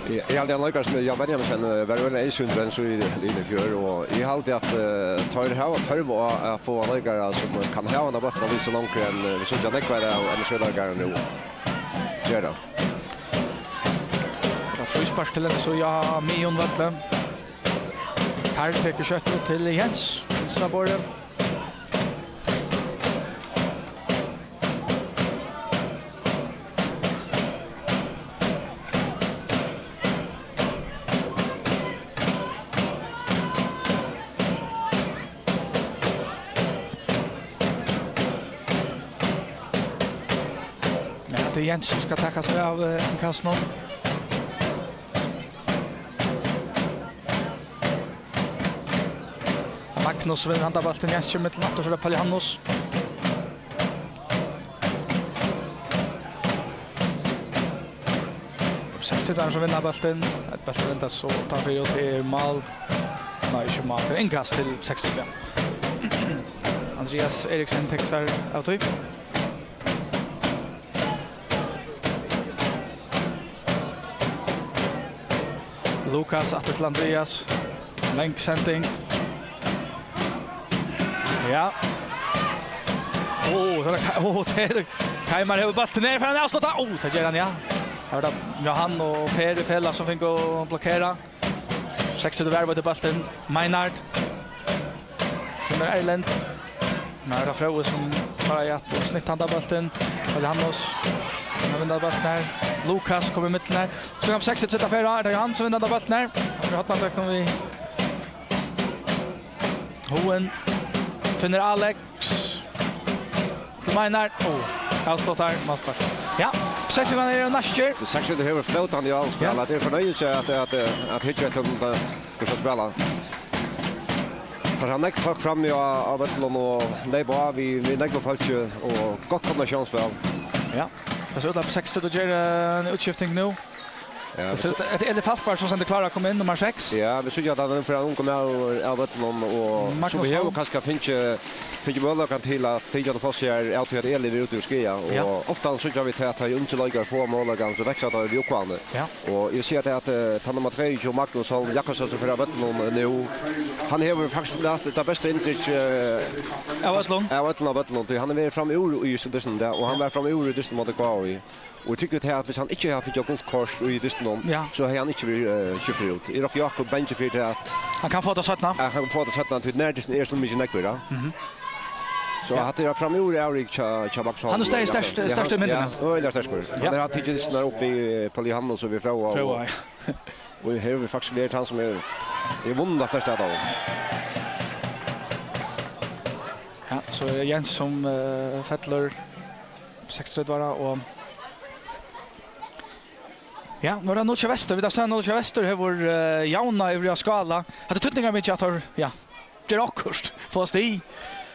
Eg, eg haldi, ein leikari sum Jan Benjaminsen, eh, var øgiliga eyðsýndur enn so í, í, í fjør, og eg haldi at, eh, teir hava tørv á at fáa leikarar sum kann hava handa bóltin og vísa longur enn, eh, vit síggja nógvar av N S J-leikarum nú gera. Ja, fríspark til N S J á miðjum vølli. Karl tekur skjótt út til Jens, vinstra borði. Ja, tað er Jens sum skal taka seg av, eh, innkastinum. Magnus vinnur handa bóltin, Jens kemur millum aftur, so er tað Paul Johannes. Sextøkan sum vinnur bóltin. Eitt bóltur vindast so uttanfyri, og tað er mál. Nei, ikki mál, tað er innkast til Sextøkan. Andreas Eriksen tekur sær av tí. Lukas aftur til Andreas. Lang sending. Ja. Ó, tað er Ka-, ó, tað er Kaimar hevur bóltin her, fer hann avslutta? Ó, tað ger hann, ja. Her var tað Johan og Per í felag sum fingu blokkera. Sextøkan var við bóltin. Meinhard. Finnur Erlend. Men er tað Fróði sum klárar at snitta handa bóltin. Paul Johannes. Hann vinnur bóltin her. Lukas kemur í midten her. So kann Sextøkan seta ferð á. Er tað Johan sum vinnur handa bóltin her? Hann er hotnatøkkum við Hohen. Finnur Alex. Til Meinhard. Ó, avsluttar, málspark. Ja, Sextøkan er næstur. Sextøkan hevur fótin í avspæli. Ja. Tað er fornøyelse at, at, at hyggja eftir, um, tað, hvussu at spæla. Teir hava nógv fólk frammi á, á vøllinum og leypa á við, við nógvum fólki og gott kombinatiónsspæl. Ja, tað sær út til at Sextøkan ger, eh, eina útskifting nú. Ja, tað sær út, at Eli Falkberg so stendur klárur at koma inn, nummar seks. Ja, vit síggja at hann er ein ungur maður av vøllinum, og Magnus sum vit hava Holm. Kanska fingið, fingið møguleikan til at tikið pláss her, av tí at Eli er úti í skaða, og Ja. Ofta síggja vit at teir ungu leikarar fáa møguleikan, so vaksa teir við uppgávuni. Ja. Og eg sigi at, at, eh, tann nummar tveyogtjúgu, Magnus Holm Jakobsen, sum fer av vøllinum nú, hann hevur faktiskt latið tað besta inntrykk, eh, Av øllum. Av øllum av vøllinum, tí hann hevur verið framúr í dystinum, og hann Ja. Var framúr í dystinum móti K I. Og eg tykki tað at viss hann ikki hevði fingið gult kort í dystinum, Ja. So hevði hann ikki verið, eh, skiftur út. Eg rokni Jakob Benji fyri tað at Hann kann fáa tað seinni. Ja, hann kann fáa tað seinni, tí nær dystin er so mikið nógvur, ja. Mhm. So Ja. Hatta er framúr avrik hjá, hjá Max Holm. Hann er stær-, stær-, Ja, stærstur í myndini. Ja, øgiliga sterkur. Ja. Hann hevur tikið dystirnar upp við, eh, Paul Johannes og við Fróða og Fróða, ja. Og her hevur faktiskt verið hann sum er, er vunnið tað flesta av teimum. Ja, so er Jens sum, eh, fellur seksogtretivu ára og Ja, nú er tað Nólsoyar Vestur. Vit hava sæð Nólsoyar Vestur hevur, eh, javnað yvir á Skála. Hatta er týdningarmikið at teir, ja, gera okkurt, fáa stig.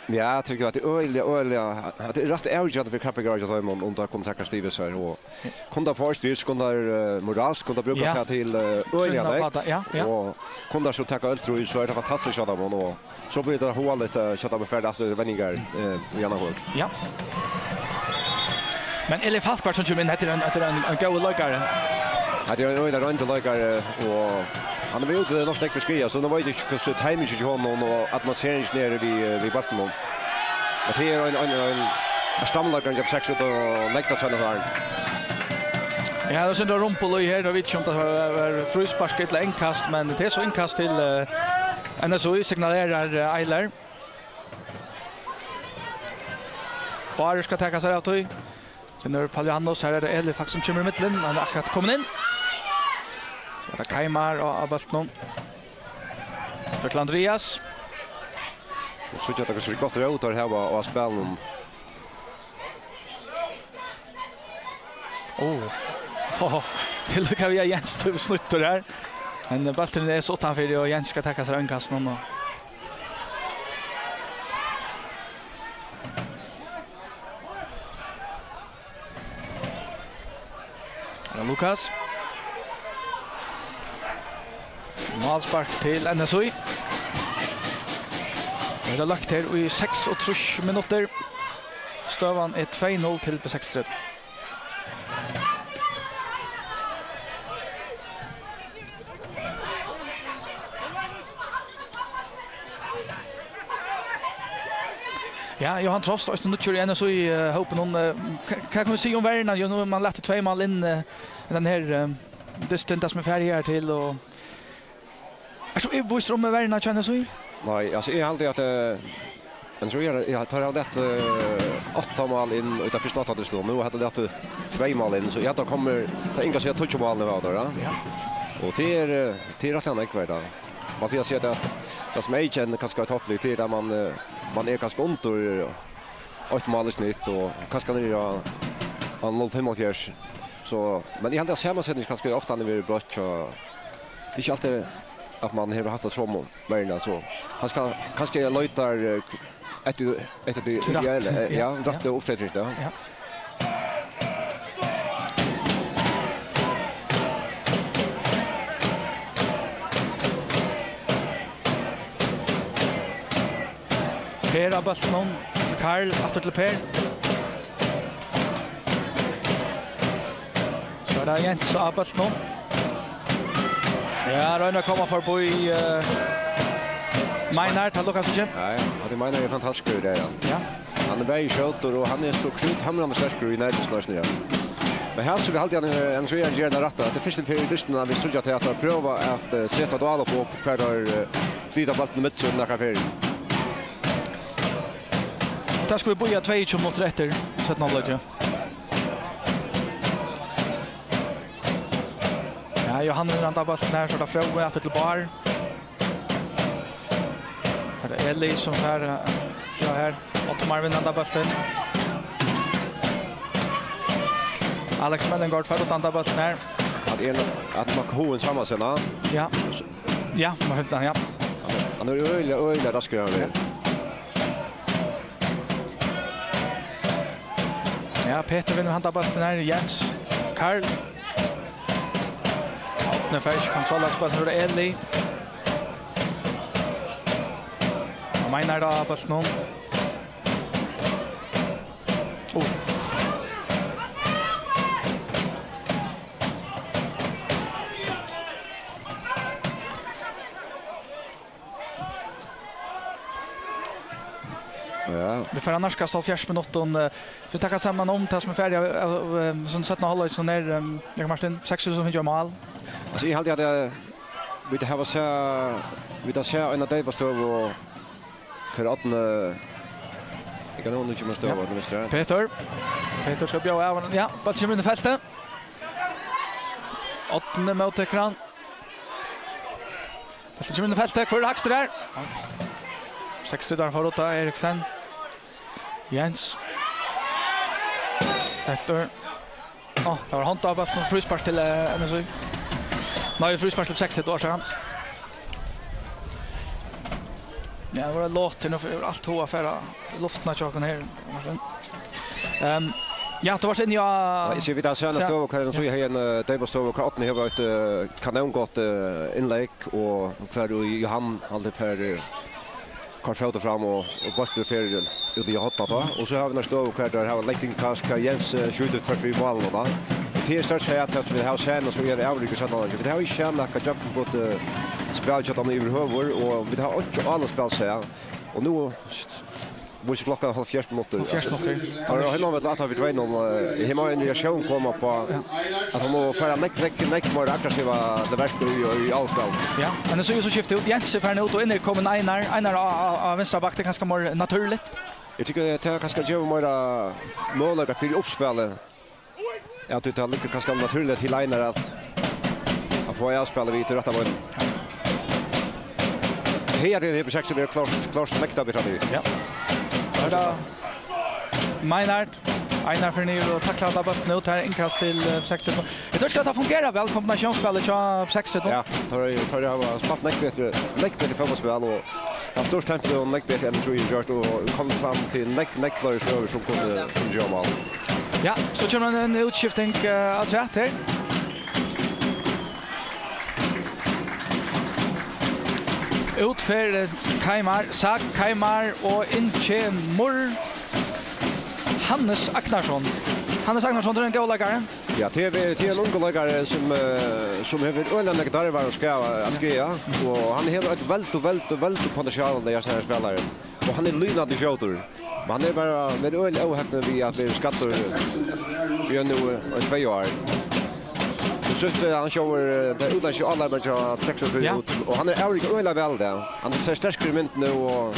Ja, eg tykki, at tað er øgiliga, øgiliga, at tað er rætt avgerandi fyri kappingarnar hjá teimum, um teir kunnu taka stig við sær, og kunnu teir fáa eitt stig, so kunnu teir, eh, moralsk, kunnu teir brúka Ja. tað til, eh, øgiliga Trúnna nógv. Pata, ja, ja. Og kunnu teir so taka øll trý, so er tað fantastiskt hjá teimum, og so blívur tað hugaligt, eh, hjá teimum at fara aftur til venjingar, eh, í annað kvøld. Ja. Men Eli Falkberg, sum kemur inn, hetta er ein, hetta er ein, ein góður leikari. Hetta er ein øgiliga royndur leikari, og hann hevur verið úti nokk nógv við skaða, so nú veit eg ikki, hvussu timingin hjá honum og atmosfærin nere við, við bóltin. Men tað er ein, ein, ein, ein stamleikari, hann kemur seks út og leggur seg nú her. Ja, tað er synd um Rumpel í her, og veit ikki um tað var, var fríspark ella innkast, men tað er so innkast til, eh, N S Í, signalerar, eh, Eiler. Bárður skal taka sær av tí. Finnur Pál Johannes, her er tað Eli Falk sum kemur í millum, hann er akkurát komin inn. So er tað Keimar á, á bóltinum. Aftur til Andrias. Nú síggja tey, hvussu gott rót teir hava á spælinum. Ó. Tað er líka við, at Jens blívur snýttur her. Men, eh, bólturin er so uttanfyri, og Jens skal taka sær av innkastinum, og Her er Lukas. Málspark til N S Í. Tað er lagt her í seksogtrýss minuttir. Støðan er tvey null til B seksogtretivu. Ja, Johan Trost, eisini nýggjur í N S Í, eh, hópinum. Eh, hva, hva kann vit siga um verjuna? Jú, nú hevur mann latið tvey mál inn, eh, í tann her, eh, dystin, tað sum er farið her til, og ert tú yvirbevísur um verjuna hjá N S Í? Nei, altso, eg haldi at, eh, N S Í er, ja, teir hava latið, eh, átta mál inn í ta fyrstu átta dystinum, og nú hava teir latið tvey mál inn, so ja, tá koma tey yngar seg tíggju málini av teir, ja. Ja. Og tað er, eh, tað er rættiliga nógv, veit tú. Man fer at siga at tað sum eg kenni kanska er toppliga, tað er at man, eh, man er kanska undir, eh, eitt mál í snitt, og kanska niðri á, á null fimm og hálvfjerðs. So, men eg haldi at samansetingin kanska ofta hevur verið broytt, so tað er ikki altíð at man hevur havt tað somu verjuna, so kanska, kanska eg leitar, eh, eftir, eftir tí Til rætt, ideella, eh, ja, ja, ja. Rættu uppsetningina, ja. Ja. Per á bóltinum. Karl, aftur til Per. So er tað Jens á bóltinum. Ja, roynir at koma forbí, eh, Meinar, tað lukkast ikki. Nei, ja, tað Meinar er fantastiskur í dag, ja. Ja. Hann er bæði skjótur, og hann er so krúthamrandi sterkur í nærheitum, ja. Men her so haldi eg, hann er, hann so er, hann ger tað rætta. Tað er fyrstu ferð í dystinum, at vit síggja til at teir prøva at, eh, seta dál upp, og hvar teir, eh, flyta bóltin í miðjuna nakrar ferðir. Tað skulu vit bíða tveyogtjúgu minuttir eftir, seinna hálvleiki. Ja, Johan vinnur handan bóltin her, so er tað Fróði aftur til Bár. Her er Eli sum fær, eh, ja, her. Ottmar vinnur handan bóltin. Alex Mellengård fær út handan bóltin her. At ein, at man hugin saman sinna. Ja. Ja, nummer fimtan, ja. Hann er øgiliga, øgiliga raskur, hann er. Ja, Petur vinnur handan bóltin her. Jens. Karl. Árni fær ikki kontroll á bóltin, nú er tað Eli. Og Meinar á bóltinum. Ó. Ja. Vit fara at nærkast hálvfjerðs minuttum, eh, vit taka saman um tað sum er farið av, av, eh, sum seinna hálvleik, sum er, eh, Jakob Martin, seks túsund fingið mál. Altso, eg haldi at, eh, vit hava sæð, vit hava sæð eina deyva støðu, og hvar Árni, eg kann hugna ikki meir støðu, Ja. Árni, veitst tú. Petur. Petur skal bjóða av honum. Ja, bólturin kemur inn í feltið. Árni móttekur hann. Bólturin kemur inn í feltið. Hvør er hægstur her? Seks stuttar for Otta Eriksen. Jens. Petur. Á, tað var hond á bóltin, fríspark til, eh, N S Í. Nei, fríspark til seks, eitt ár síðan. Ja, det var låt til, nå er alt hova færre luften av tjokken her. Ehm, ja, du var inne, ja. Ja, eg sigi, vit hava seinast Ja. Støðu, hvar hon Ja. so hevði ein, eh, deimastovu, hvar Árni hevur eitt, eh, kanóngott, eh, innlegg, og hvar Johan heldur fer, eh, hvar fótur fram, og, og bólturin fer út í hornið tá. Og so hava vit eina støðu, hvar teir hava leitt innkast, hvar Jens, eh, skjýtur tvørtur fyri málið tá. Og tað er størst at, at vit hava seinast, so er avrik í seinna hálvleiki. Vit hava ikki sæð nakað djúpt, eh, spæl hjá teimum yvirhøvur, og vit hava ikki álotsspæl sæð. Og nú vísir klokkan hálvfjerðs minuttir. Hálvfjerðs minuttir. Tá er heima við at við tvey null, eh, her má ein reaktión koma uppá, Ja. at hann má fara nógv, nógv, nógv meira aggressiva til verks í, í álotsspæl. Ja, men so er so skift út. Jens er farin út og inn er komin Einar. Einar á, á, á vinstra back, tað er kanska meira natúrligt. Eg tykki, tað er kanska gevur meira møguleika fyri uppspæli. Ja, tí tað liggur kanska natúrligt til Einar at, at fáa avspæl við til rætta vegin. Her er B seksogtretivu klárt, klárt nekta við frammi. Ja. Her er Meinhard. Einar fer niður og taklar alla bóltin út. Her er innkast til, eh, B seksogtretivu. Eg tykki at tað fungerar væl, kombinatiónspælið hjá B seksogtretivu. Ja, teir, teir hava spælt nógv betri, nógv betri fótbóltsspæl og haft stórt tempo og nógv betri enn vit høvdu gjørt og komið fram til nógv, nógv fleiri støður sum kundu, kundu gera mál. Ja, so kemur ein, ein útskifting, eh, afturat her. Út fer, eh, Keimar, Sak Keimar, og inn kemur Hannes Agnarsson. Hannes Agnarsson, tað er ein góður leikari. Ja, tað er, tað er ein ungur leikari sum, eh, sum hevur øgiliga nógv darvar at skaða, at skaða, og hann hevur eitt veldigt, veldigt, veldigt potential, tann her spælarin. Og hann er lynandi skjótur. Men hann er bara verið øgiliga óheppin við at vera skaddur í nú, eh, tvey ár. So síðst, eh, hann skjót, eh, tað útlendska álagið hjá B seksogtretivu Ja. út, og hann er avrik øgiliga væl í dag. Hann sær sterkur í myndini, og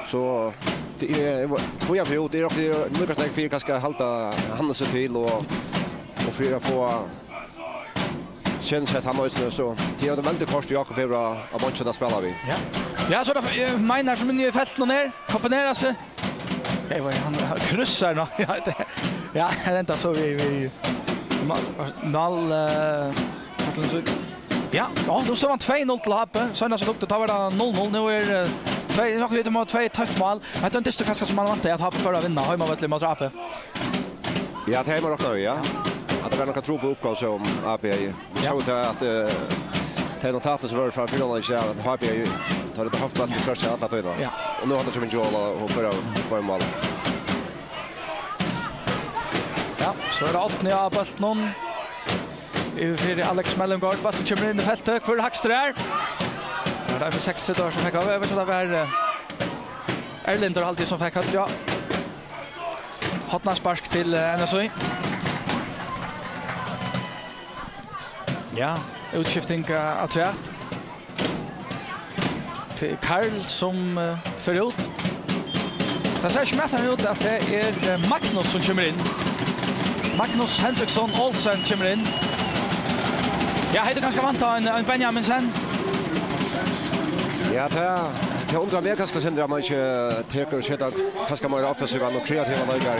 so tað er, fáa hann út, tað er nokk, tað er nokk at snakka fyri, kanska halda hann seg til, og, og fyri at fáa Kjennes hetta hann eisini, so tað er eitt veldigt kort Jákup hevur á, á beinkið at spæla við. Ja. Ja, so er tað, eh, Meinar sum er inni í feltinum her, kombinerar seg. Hey, hvat, hann, hann kryssar nú. Ja, tað, ja, hann endar so við, við mál, mál, eh, ja, ja, nú stóð hann tvey null til H B. Seinast eg tók tað, tá var tað null null. Nú er, eh, tvey, nokk við, tað má tvey tøtt mál. Hetta er ein dystur kanska sum man væntaði at H B fór at vinna heimavølli móti A P. Ja, tað hevði man roknað við, ja. At tað var nakað trupult uppgáva sum A P hevði. Vit Ja. sóu tað at, eh, tey notatini sum vóru frá fyrra leiki, ja, at H B hevði, tá hevði havt bóltin størst alla tíðina. Ja. Og nú hevur tað sum ein jól og, og fyrra, fyrra mál. Ja, so er tað Árni á bóltinum. Yvir fyri Alex Mellumgaard, bólturin kemur inn í feltið. Hvør er hægstur her? Ja, tað er fyri seks ár sum fekk, eg veit ikki um tað var, eh, Erlindur Haldi sum fekk høvd, ja. Hornaspark til, eh, N S Í. Ja, útskifting, eh, afturat. Tað er Karl sum, eh, fer út. Tað sær ikki mætari út at tað er, eh, Magnus sum kemur inn. Magnus Hendriksson Olsen kemur inn. Ja, hetta er kanska væntað, ein, ein Benjaminsen. Ja, tað, tað undrar meg kanska, Sindri, at man ikki tekur seg av kanska meira offensivan og kreativan leikara.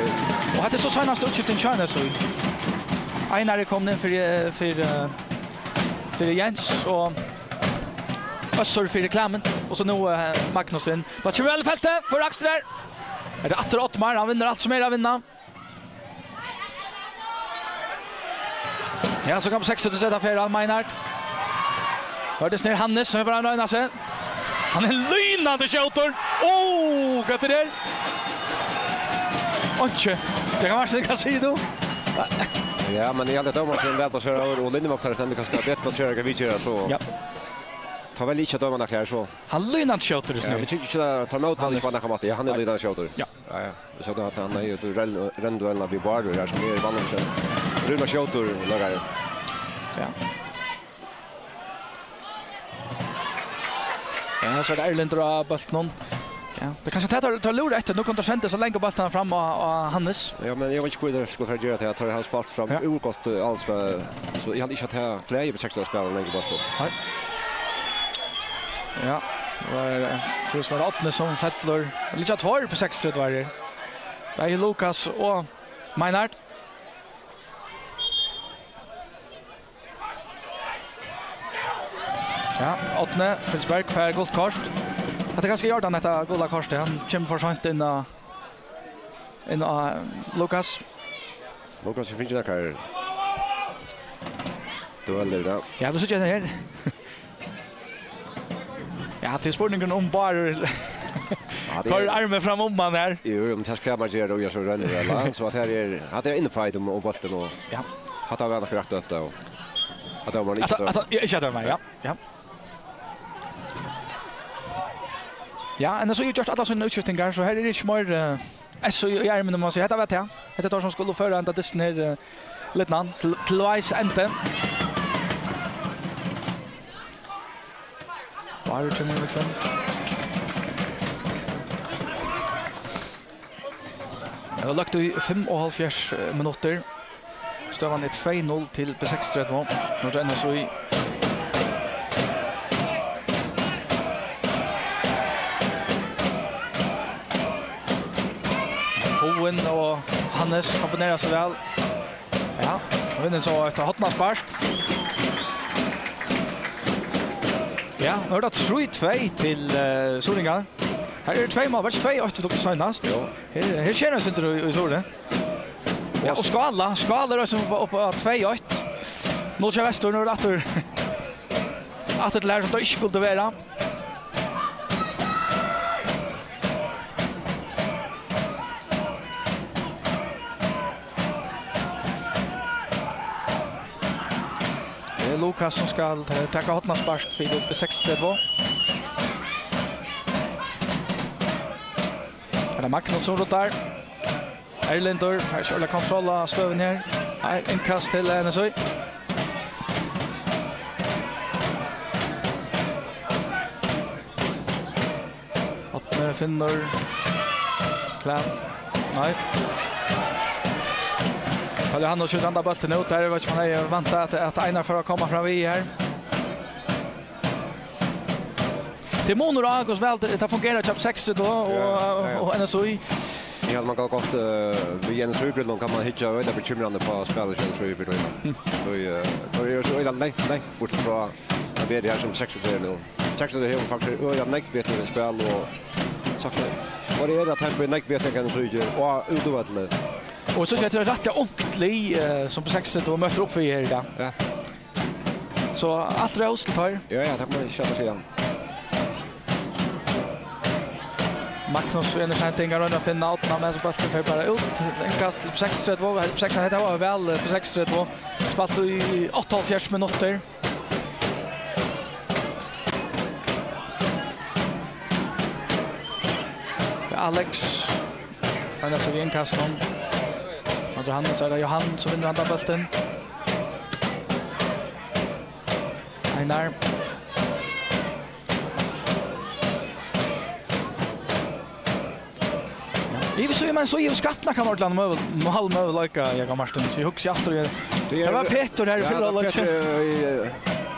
Og hetta er so seinasta útskifting hjá N S Í. Einar er komin inn fyri, fyri, fyri Jens, og Øssur fyri Klement, og so nú, eh, Magnus inn. Tá kemur vel í feltið, for Akster. Er tað aftur Ottmar, hann vinnur alt sum er at vinna. Ja, so kann B seksogtretivu seta fyri Al Meinhard. Hørðis niður Hannes, sum er bara at royna seg. Hann er lynandi skjótur. Ó, hvat er tað? Einki. Tað kann vera, hvat sigur tú? Ja, men eg helt at dómarin var væl plasseraður, og Lindemark er kanska betri plasseraður, kann vit gera so. Ja. Tað var ikki dømandi her, so. Hann er lynandi skjótur, ja, sum er. Vit tykja ikki, at hann mótmælir ikki á nakran máta. Ja, hann er lynandi skjótur. Ja. Ja, ja. Vit sóu at hann er jo, tú renn-, rennur vel við Bárður her, sum er vanligur. Rúnar skjótur, leikari. Ja. Ja, so er tað Erlindur á bóltinum. Ja, tað er kanska tað, teir, teir lúra eftir. Nú kunnu teir senda so langar bóltar fram á, á Hannes. Ja, men eg veit ikki hvat teir skulu fara at gera til at teir hava spælt fram Ja. úr gott, eh, alt, eh, so eg haldi ikki at tað gleður B seksogtretivu at spæla langar bóltar. Nei. Ja, tað er, eh, fyri sum er Árni sum fellur. Líka tveir B seksogtretivu her. Bæði Lukas og Meinhard. Ja, Árni Filsberg fær gult kort. Hatta er kanska Jordan, hetta gula kortið. Hann kemur for seint inn á, inn á Lukas. Lukas, vit fingu nakrar duellir, ja. Ja, tú sær hetta her. Ja, tað er spurningurin um Bárður Ja, tað koyrir er armin fram um hann her. Jú, jú, men tað skal man gera, og eg so rennur vel, so at her er, at tað er infight um, um bóltin, og Ja. hatta var nokk rætt dømt, og at tað var At, ikki at, dømt. at, ja, ikki at døma, ja. Ja. Ja, N S Í hevur gjørt allar sínar útskiftingar, so her er ikki meir, eh, S í, í erminum, má man siga. Hetta var tað. Hetta er teir sum skulu føra henda dystin her, eh, litnan til, til veis enda. Bárður kemur í villum. Tað er lagt í fimmoghálvfjerðs minuttir. Støðan er tvey null til B seksogtretivu. Nú er tað N S Í. Hugin og Hannes kombinera seg væl. Ja, og vinnur so eitt hornaspark. Ja, nú er tað trý tvey til, eh, Suðuroyingar. Her eru tvey mál, bara tvey eitt, vit tóku seinast. Jú. Her, her skjer tað eitt sindur í, í Suðuroy. Ja, og Skála, Skála er eisini upp, upp á tvey eitt. Nú hjá Vestur, nú er tað aftur, aftur til her sum tað ikki skuldi vera. Tað er Lukas sum skal, eh, taka hornaspark fyri B seksogtretivu. Er tað Magnus sum rudar? Erlindur fær ikki ordiliga kontroll á støðuni her. Nei, innkast til N S Í. Árni finnur Klæn. Nei. Karl Johannes skjýtur handa bóltin út. Her veit ikki um hann hevði væntað at, at Einar fór at koma fram við her. Tað er munur á hvussu væl tað, tað fungerar hjá B seksogtretivu og, Ja, ja, ja. og N S Í. Ja, man kan godt, eh, við N S Í-brillum kann man hyggja øgiliga bekymrandi á spælið hjá N S Í fyri tíðina. Mm. Tí, eh, tí er so øgiliga langt, langt burtur frá at vera her sum B seksogtretivu er nú. B seksogtretivu hevur faktiskt øgiliga nógv betri spæl og sagt, variera tempoið nógv betri enn N S Í ger, og útivølli. Og so er tað rættiliga ungt lið, eh, sum B seksogtretivu møtir upp við her í dag. Ja. So alt rós til teir. Ja, ja, tað má eg skjótt siga. Magnus við eina sending, hann roynir at finna Árna, men so bólturin fer bara út. Innkast til B seksogtretivu, B seksogtretivu, hetta var væl, eh, B seksogtretivu. Spælt í áttaoghálvfjerðs minuttir. Alex. Hann er so við innkastinum. Andri Hannes, er tað Johan sum vinnur handa bóltin. Einar. Ja. Eg vissi, men so hevur skapt nakran ordiligan møguleika, málmøguleika, Jakob Martin. So eg hugsi aftur, eg, Tað tað var er Petur her í Ja, fyrra tað var hálvleiki. Petur í,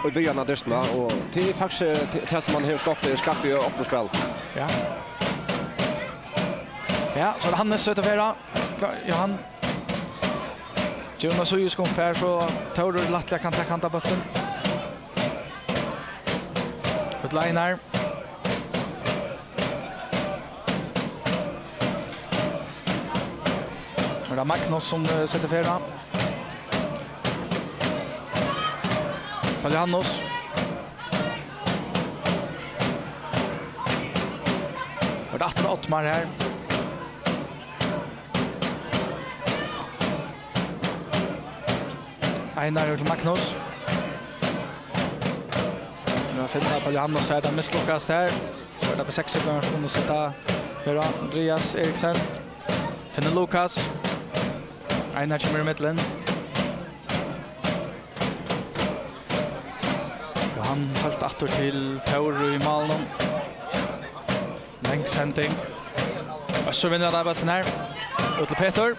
í byrjan av dystinum, og tað er faktiskt, eh, tað, tað sum man hevur skapt, er skapt í opnum spæli. Ja. Ja, so er tað Hannes, Søta Fera. Klar, Johan. Jonas Høyeskump her, so Tórur lættliga kann taka handa bóltin. Út til Einar. Er tað Magnus sum, eh, setur ferð? Palianos. Er tað aftur Ottmar her? Einar til Magnus. Nú finna Palianos her, tað mislukkast her. So er tað B seksogtretivu sum kunnu seta her á. Andrias Eriksen. Finnur Lukas. Einar kemur í millum. Og hann helt aftur til Tór í málinum. Lang sending. Øssur vinnur av bóltin her. Út til Petur.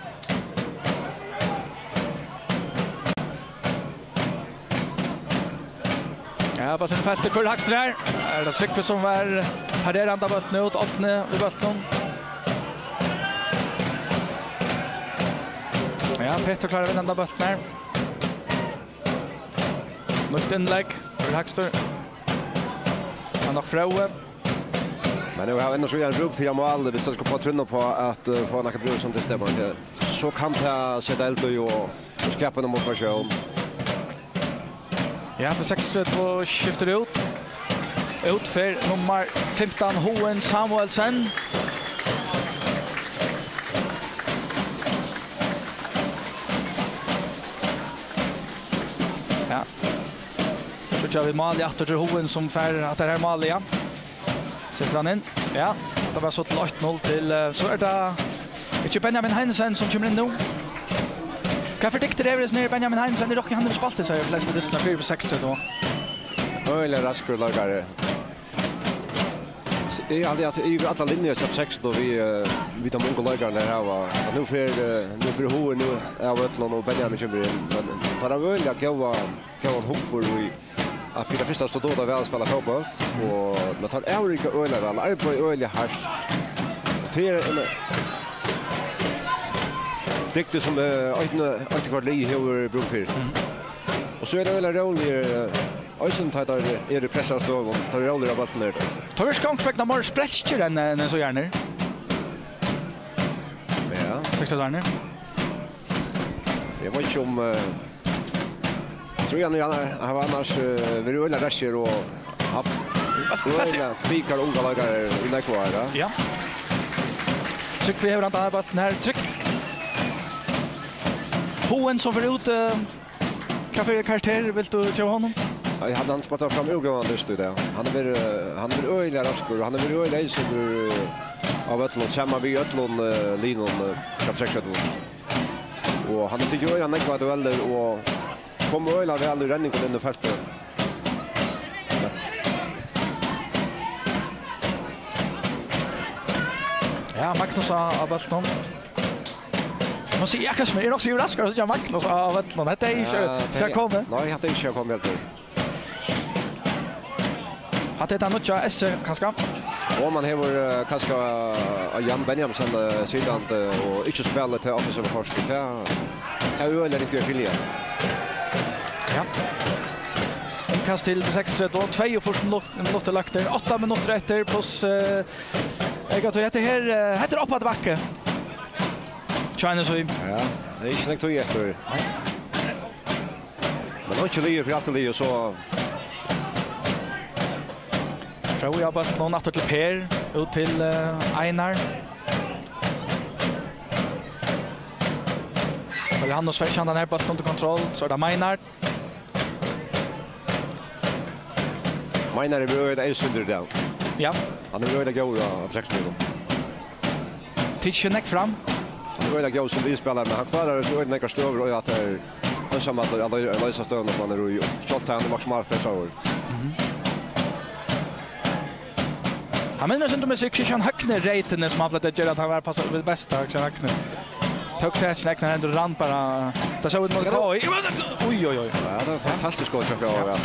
Ja, bólturin í feltið, hvør er hægstur her? Er tað Trygve sum var parerandi av bóltin út, Árni við bóltinum. Ja, Petur klárar at vinna handa bóltin her. Nýtt innlegg, hvør er hægstur? Hann nokk Fróði. Men nú hava vit enn so eina brúk fyri at mála, viss tað skal fáa Trynu upp á at, eh, fáa nakað brúk sum til stemma. So kann tað seta eld í og, og skapa eina motivatión. Ja, B seksogtretivu skiftir út. Út fer nummar fimtan, Hugin Samuelsen. Ja. Síggja vit málið aftur til Hugin, sum fær hatta her málið, ja. Setir hann inn. Ja, tað var so til eitt null til, eh, so er tað ikki Benjamin Heinesen sum kemur inn nú. Hvat fyri dygdir eru hesir her, Benjamin Heinesen? Eg rokni, hann hevur spælt hesar flestu dystirnar fyri B seksogtretivu. Øgiliga raskur leikari. Eg haldi, at yvir allar linjur hjá B seksogtretivu við, eh, við teimum ungu leikarunum, teir hava, at nú fer, eh, nú fer Hugin nú av vøllinum og Benjamin kemur inn, men teir hava øgiliga góða, góðan hugburð í at fyri tað fyrsta so duga teir væl at spæla fótbólt, og, men teir avríka øgiliga væl, arbeiða øgiliga hart. Tað er ein dygd, sum, eh, eitt, eitt hvørt lið hevur brúk fyri. Og so er tað øgiliga róligt, eh, eisini tá teir eru í pressaðum støðum, teir eru róligir á bóltin her. Teir eru skonkt vegna meira sprelskir enn, enn so gjarnir. Ja. Seksogtretivuarnir. Eg veit ikki um, eh, Eg trúgvi, hann er, hann hevur annars, eh, verið øgiliga raskir og havt øgiliga kvikar ungar leikarar í nógv ár, ja. Ja. Trygvi hevur handan her bóltin her trygt. Hugin sum fer út, eh, hvat fyri karakter vilt tú geva honum? Nei, hann, hann spælir framúr góðan dyst í dag. Hann hevur verið, eh, hann hevur verið øgiliga raskur, og hann hevur verið øgiliga eyðsýndur, eh, av øllum, saman við øllum, eh, liðunum, eh, hjá B seksogtretivu. Og hann hevur tikið øgiliga nógvar duellir og kom øgiliga væl í renningum inn í feltið. Ja, Magnus á, á bóltinum. Má siga, akkurát sum eg eri nokk so yvirraskaður at síggja Magnus á, á vøllinum. Hetta er ikki, ja, tað er, nei, hatta er ikki at koma heldur. Hatta er tað nýggja S-ið, kanska? Og man hevur, eh, kanska, eh, Jan Benjaminsen, eh, sitandi, eh, og ikki spæla til offensiva kortið. Tað, tað er øgiliga ringt at skilja. Ja. Innkast til B seksogtretivu, og tveyogfýrs minut-, minuttir lagtir. Átta minuttir eftir, pluss, eh, eg kan ta hetta her, eh, hetta er upp at bakka. China Sui. Ja, tað er ikki nógv tíð eftir. Nei. Men einki liðugt fyri alt er liðugt, so Fróði á bóltinum, aftur til Per, út til, eh, Einar. Pálli Hannes fær ikki handan her bóltin undir kontroll, so er tað Meinhard. Meinhard er øgiliga eyðsýndur í dag. Ja. Hann er øgiliga góður á, á seks minuttum. Tekur ikki nógv fram. Hann er øgiliga góður sum liðspælari, men hann klárar so øgiliga nógvar støður, og at tað er einsamallur at lei-, at loysa støðuna sum hann er í. Sjálvt tá hann er maksimalt pressaður. Mhm. Hann minnir sindur meg Kristian Høgni reytini, sum hann plagdi at gera, at hann var passa við besta Kristian Høgni. Tók seg seg egnar hendur og rann bara. Tað sá út móti K I. Oj, oj, oj. Ja, tað var fantastiskt gott hjá K I, ja.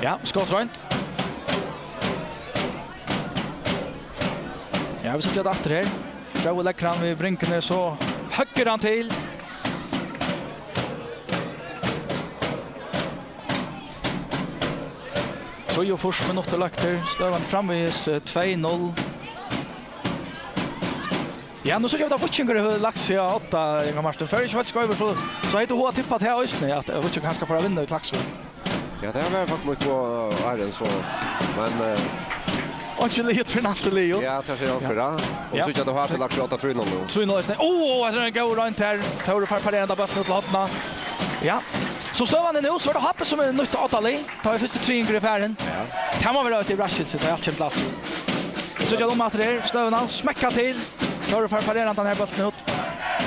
Ja, skotreint. Ja, vit síggja tað aftur her. Fróði leggur hann við bringuni, so høggur hann til. Trýogfýrs minuttir lagtir, støðan framvegis, eh, tvey null. Ja, nú síggja vit at Víkingur hevur lagt seg á odda, Inga Martin. Fór ikki heilt skeivur, so, so hevði tú hug at tippa tað eisini, at, eh, Víkingur kanska fór at vinna í Klaksvík. Ja, tað var faktiskt mítt boð, eh, áðrenn, so, men, eh, einki liðugt fyrr enn alt er liðugt. Ja, tað sigur onkur, ja. Og ja. Síggja at H P lagt seg á odda trý null nú. Trý null eisini. Ó, hetta er ein góð roynd her. Tórur fær parerað bóltin út til hornið. Ja. So støðan er nú, so er tað H P sum er nýtt oddalið. Tá er fyrsti triðingur er farin. Ja. Tað má vera eitt yvirraskilsi, tá er alt kemur til alt. Síggja um aftur her, støðuna, smekka til. Tórur fær parerað hann her bóltin út.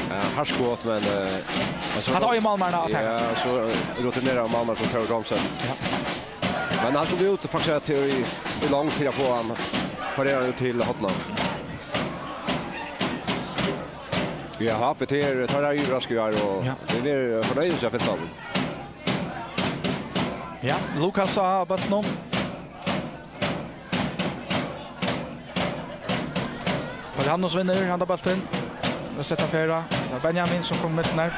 Ja, hart skot, men, eh, men so hatta eigur málmaðurin at taka. Ja, so rutinerað málmaður sum Tórur Thomsen. Ja. Men hann kom út faktiskt til í, í long fyri at fáa hann parerað út til hornið. Ja, H P, tað er, tað er yvirraskað í ár, og ja, tað er fornøyelse av fyrsta. Ja, Lukas á bóltinum. Pálli Hannes vinnur handa bóltin. Nú setir hann fyri. Tað er Benjamin sum kemur mitt her.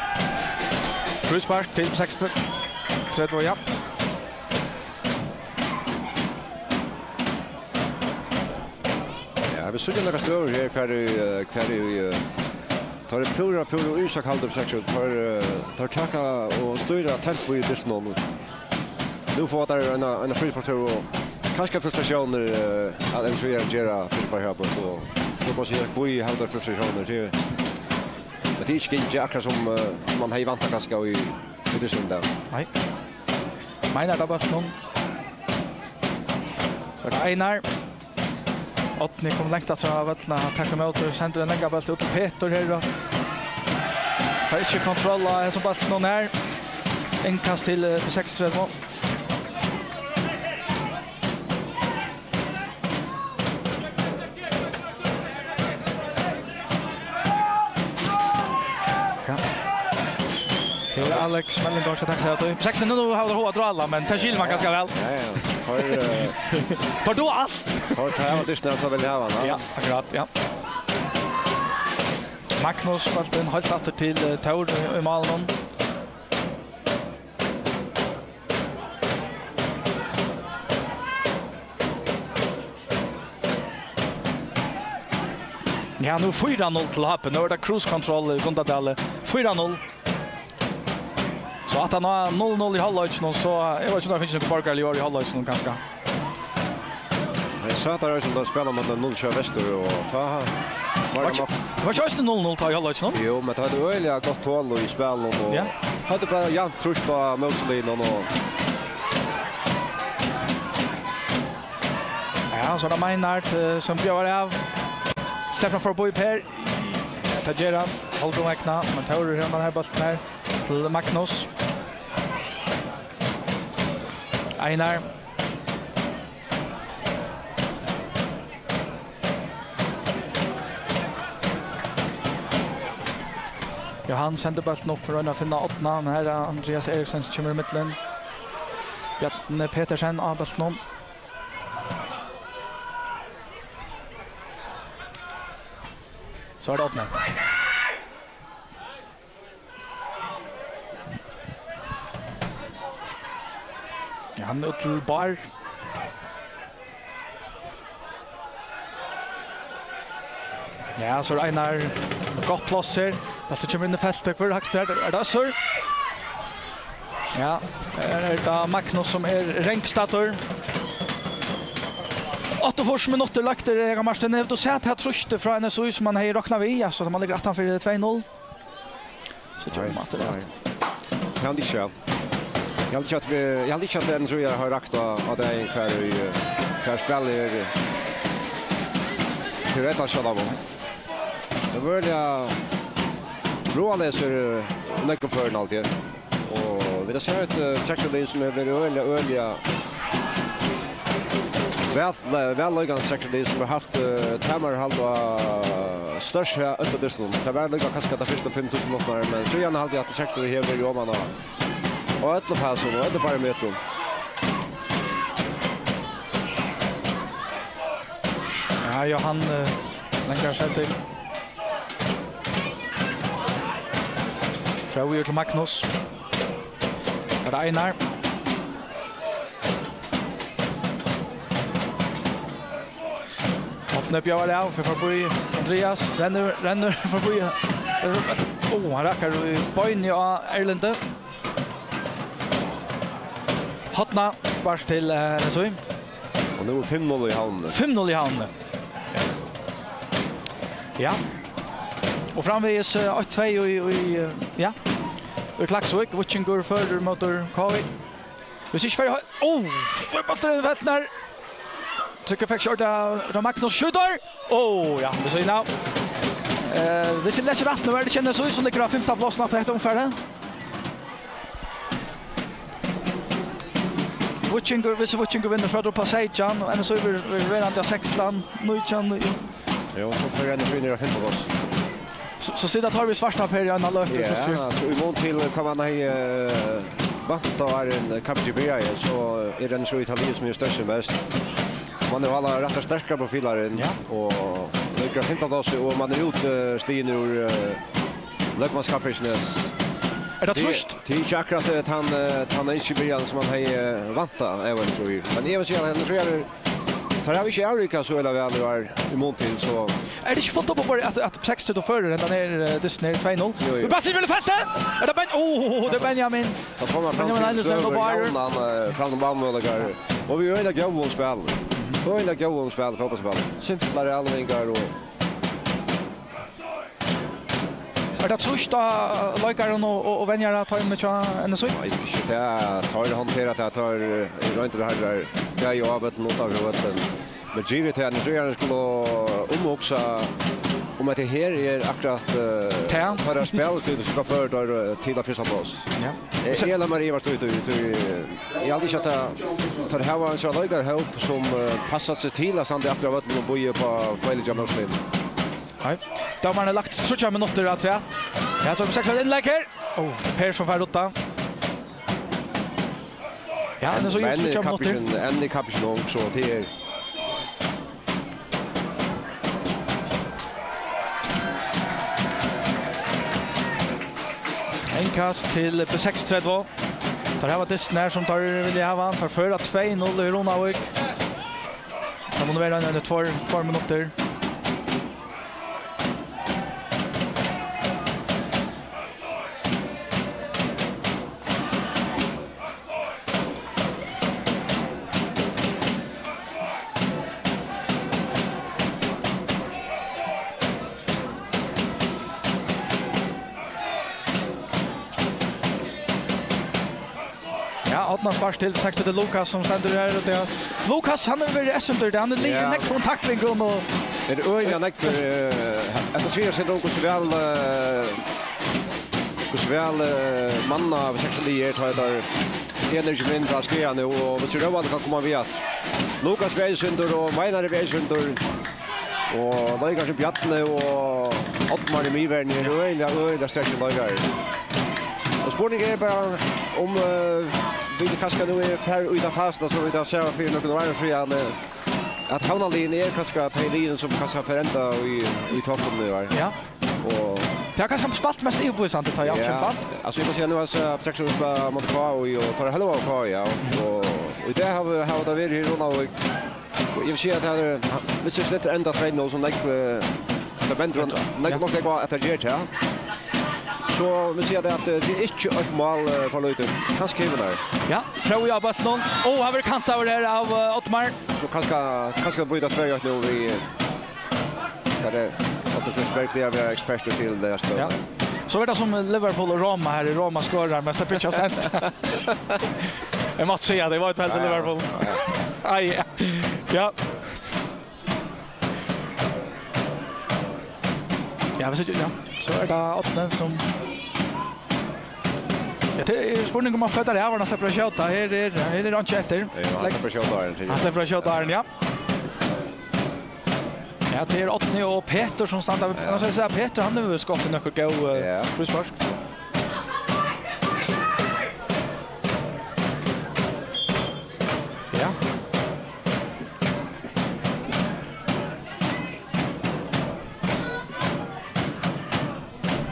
Fríspark til B seksogtretivu. tretivu, ja. Ja, vit síggja nakrar støður her, hvar í, eh, hvar í, eh, teir eru púra, púra ísakaldir, seksogtretivu. Teir, eh, teir taka og stýra tempo í dystinum. Nú fáa teir eina, eina frísparksstøðu og kanska frustratiónir, eh, at N S J gera fríspark her, og so kann man siga, hví hava teir frustratiónir, tí, men tað er ikki gingið akkurát sum, eh, sum man hevði væntað kanska í, í dystinum í dag. Nei. Meinar tað bóltin. So er tað Einar. Árni kom langt aftur á vøllin, hann tekur ímóti, sendir ein langan bólt út til Petur her, og fær ikki kontroll á hesum bóltinum her. Innkast til, eh, B seksogtretivu. Ja. Her er Alex Melling, skal taka seg av. Seksogtretivu, nú hava teir hug at drála, men tað skilur man kanska væl. Ja, ja. Har, eh, har du alt? Har tar av dystin, so vil eg hava hann, ja. Ja, akkurát, ja. Magnus, bóltin heilt aftur til, eh, Tór í, í málinum. Ja, nú fýra null til H B. Nú er tað cruise control í Gundadali. Fýra null. So at hann er null null í hálvleikinum, so eg veit ikki um tað finst nøkur borgarlig orð í hálvleikinum, kanska. Eg sá tað eisini, tá spæla móti null sjey Vestur, og tá var Var tað ikki, nokk var ikki eisini null null tá í hálvleikinum? Jú, men tá er tað øgiliga gott tol í spælinum, og Ja. høvdu bara javnt trýst á mótstøðuliðið, og Ja, so er tað Meinhard, eh, sum bjóðar av. Sleppur hann forbí Per. Tað ger hann. Holdur vegna, men Tórur hevur hann her bóltin her til Magnus. Einar. Johan sendir bóltin upp, roynir at finna Árna, men her er Andrias Eriksen sum kemur í millum. Bjarni Petersen á bóltinum. So er tað Árni. Ja, hann er út til Bár. Ja, so er Einar. Gott pláss her. Bólturin kemur inn í feltið. Hvør er hægst her? Er tað Øssur? Ja, her er tað Magnus sum er rangstaddur. Áttaogfýrs minuttir lagdir, Hega Martin. Hevur tú sæð tað trýstið frá N S Í sum man hevði roknað við? Altso, man liggur aftan fyri tvey null. So kemur Nei, man aftur nei. at Eg haldi ikki, ja. Eg haldi ikki at vit, eg haldi ikki at N S Í har rakta á dagin hvar í, eh, hvar spælið er, eh, hevur ella skjátt av honum. Tað var øgiliga ráðaleyst, eh, í nógvum førum, haldi eg. Og vit hava sæð eitt, eh, sektorlið sum hevur verið øgiliga, øgiliga væl, eh, væl leikandi sektorlið, sum hevur havt, eh, tamarhald á størsta øllum dystinum. Tað var líka kanska tað fyrstu fimm túsund minuttirnar, men síðan haldi eg at sektorlið hevur verið oman á, á øllum fasum og øllum parametrum. Ja, Johan, eh, lengra sær til. Fróði til Magnus. Er tað Einar? Árni bjóðar av, fer forbí Andrias, rennur, rennur forbí. Ó, hann rakkar í beinið á Erlendi. Horna, spark til, eh, N S Í. Og nú er fimm null í Havnini. Fimm null í Havnini. Ja. Og framvegis, eh, eitt tvey í, í, eh, ja. Í Klaksvík, Víkingur førir móti K V. Hvis ikki fer, ó, fótbóltur í feltið her. Tryggur fekk ikki orðið av Magnus, skjýtur. Ó, ja, við síðuna av. Eh, hvis eg lesi rætt nú, er tað ikki N S Í sum liggur á fimta pláss í hesum umfari. Víkingur, hvis Víkingur vinnur, fer hann upp á seytjan, og N S Í verður, verður verandi á sekstan, nítjan, nítjan. Jú, so fer N S Í niður á fimta pláss. So, so sita teir við svarta Per í eina løtu, Ja, so sær. altso, í mun til hvat man hevði, eh, væntað áðrenn kappingin byrjaði, so er N S Í tað liðið sum er størst sum best. Man hevur allar rætt sterkar profilar inn, Ja. og liggur á fimta plássi, og man er út, eh, stigin úr, eh, løgmannskappingini. Er tað trýst? Tað er ikki akkurát, eh, tann, eh, tann ynskibyrjan sum man hevði, eh, væntað av N S Í. Men eg vil siga at N S Í er, teir hava ikki avrivað so illa væl í ár í mun til, so. Er tað ikki fult upp á borðið at, at seks til førir, hendan her, eh, dystin her, tvey null? Jú, jú. Men Bastian vil feste! Er tað Ben-, oh, tað er Benjamin. Tá koma fram Benjamin til Heinesen og Báður. Javnan, eh, fram til málmøguleikar. Og vit eru øgiliga góð um spæl. Øgiliga góð um spæl, fótbóltsspæl. Simplar avleveringar og Er tað trýst á leikaran og, og, og venjaran hjá N S Í? Nei, ikki tað. Teir handtera tað, teir, eh, royndir og harrar. Bæði á vøllinum og uttanfyri vøllin. Men givið tað, N S Í-arnir skulu umhugsa um at tað her er akkurát, eh, Tað. Teirra spælstíð sum skal føra teir, eh, til eitt fyrsta pláss. Ja. Eg, eg lat mær ivast í tí, tí, eh, eg haldi ikki at tað, teir hava ein sånn leikarhóp sum, eh, passar seg til at standa aftur á vøllinum og bíða upp á feilin hjá mótspælinum. Nei. Dómarin har lagt tríggjar minuttir afturat. Ja, so seks innlegg her. Oh, Per sum fær rutta. Ja, men so men tríggjar minuttir. Kappingin, enn er kappingin ung, so tað er Innkast til B seksogtretivu. Teir hava dystin her sum teir vilja hava. Teir føra tvey null í Runavík. Tað munnu vera ein, ein, tveir, tveir minuttir. Ja, Árni spark til, seks til Lukas, sum stendur her, og tað er Lukas, hann hevur verið S-undir, hann er ligin Ja. Nógv um taklingum og Er øgiliga nógv, eh, hetta sigur seg um hvussu væl, eh, hvussu væl, eh, manna av seks liðið er, tá er enigir menn frá Skaga nú, og hvussu Róandi kann koma við at Lukas við S-undir og Meinar við S-undir. Og leikarin Bjarni og Oddmar í miðverðini eru øgiliga, øgiliga sterkir leikarar. Og spurningurin er bara um, eh, vit kanska nú eru farin út av fasuna, sum vit hava sæð fyri nøkrum árum síðan, eh, at Havnarliðini eru kanska tey liðini, sum kanska fara enda í, í toppinum í ár. Ja. Og Tað er kanska spælt mest yvirbevísandi, tá eg alt Ja, kemur til alt. Altso, eg má siga, nú hava vit sæð seks spælt móti K I, og teir eru helviti góðir, ja. Og, og í dag hava vit, hava vit verið her í Runavík. Og eg vil siga at her, eh, viss vit sleppa enda tvey null, sum nógv, eh, tað bendir á, Bendir á, nógv, ja. Nógv at gera til. So vil eg siga at, eh, tað er ikki eitt mál, eh, for lítið. Kanska kemur tað. Ja, Fróði á bóltinum. Ó, hann verður kantaður her av, eh, Oddmar. So kanska, kanska býta tvey eitt nú við, eh, hvat er, Otto Frisberg, vit hava ekspertar til tað, so. Ja. So er tað sum Liverpool og Roma her, í Roma skorar, men tað blir ikki sent. Eg mátti siga tað, eg var jú heldur Ja, ja. Liverpool. Ja, ja. Ai, ja. Ja. Ja, vit síggja, ja. So er tað Árni sum Ja, tað er spurning um hann føddar av, hann sleppur at skjóta. Her er, her er einki eftir. Ja, hann Legg- sleppur at skjóta áðrenn, Hann ja. sleppur at skjóta áðrenn, ja. Ja, tað er Árni og Petur sum standa við, Ja. man skal siga, Petur, hann hevur skotið nøkur góð, eh, Ja. fríspark. Ja.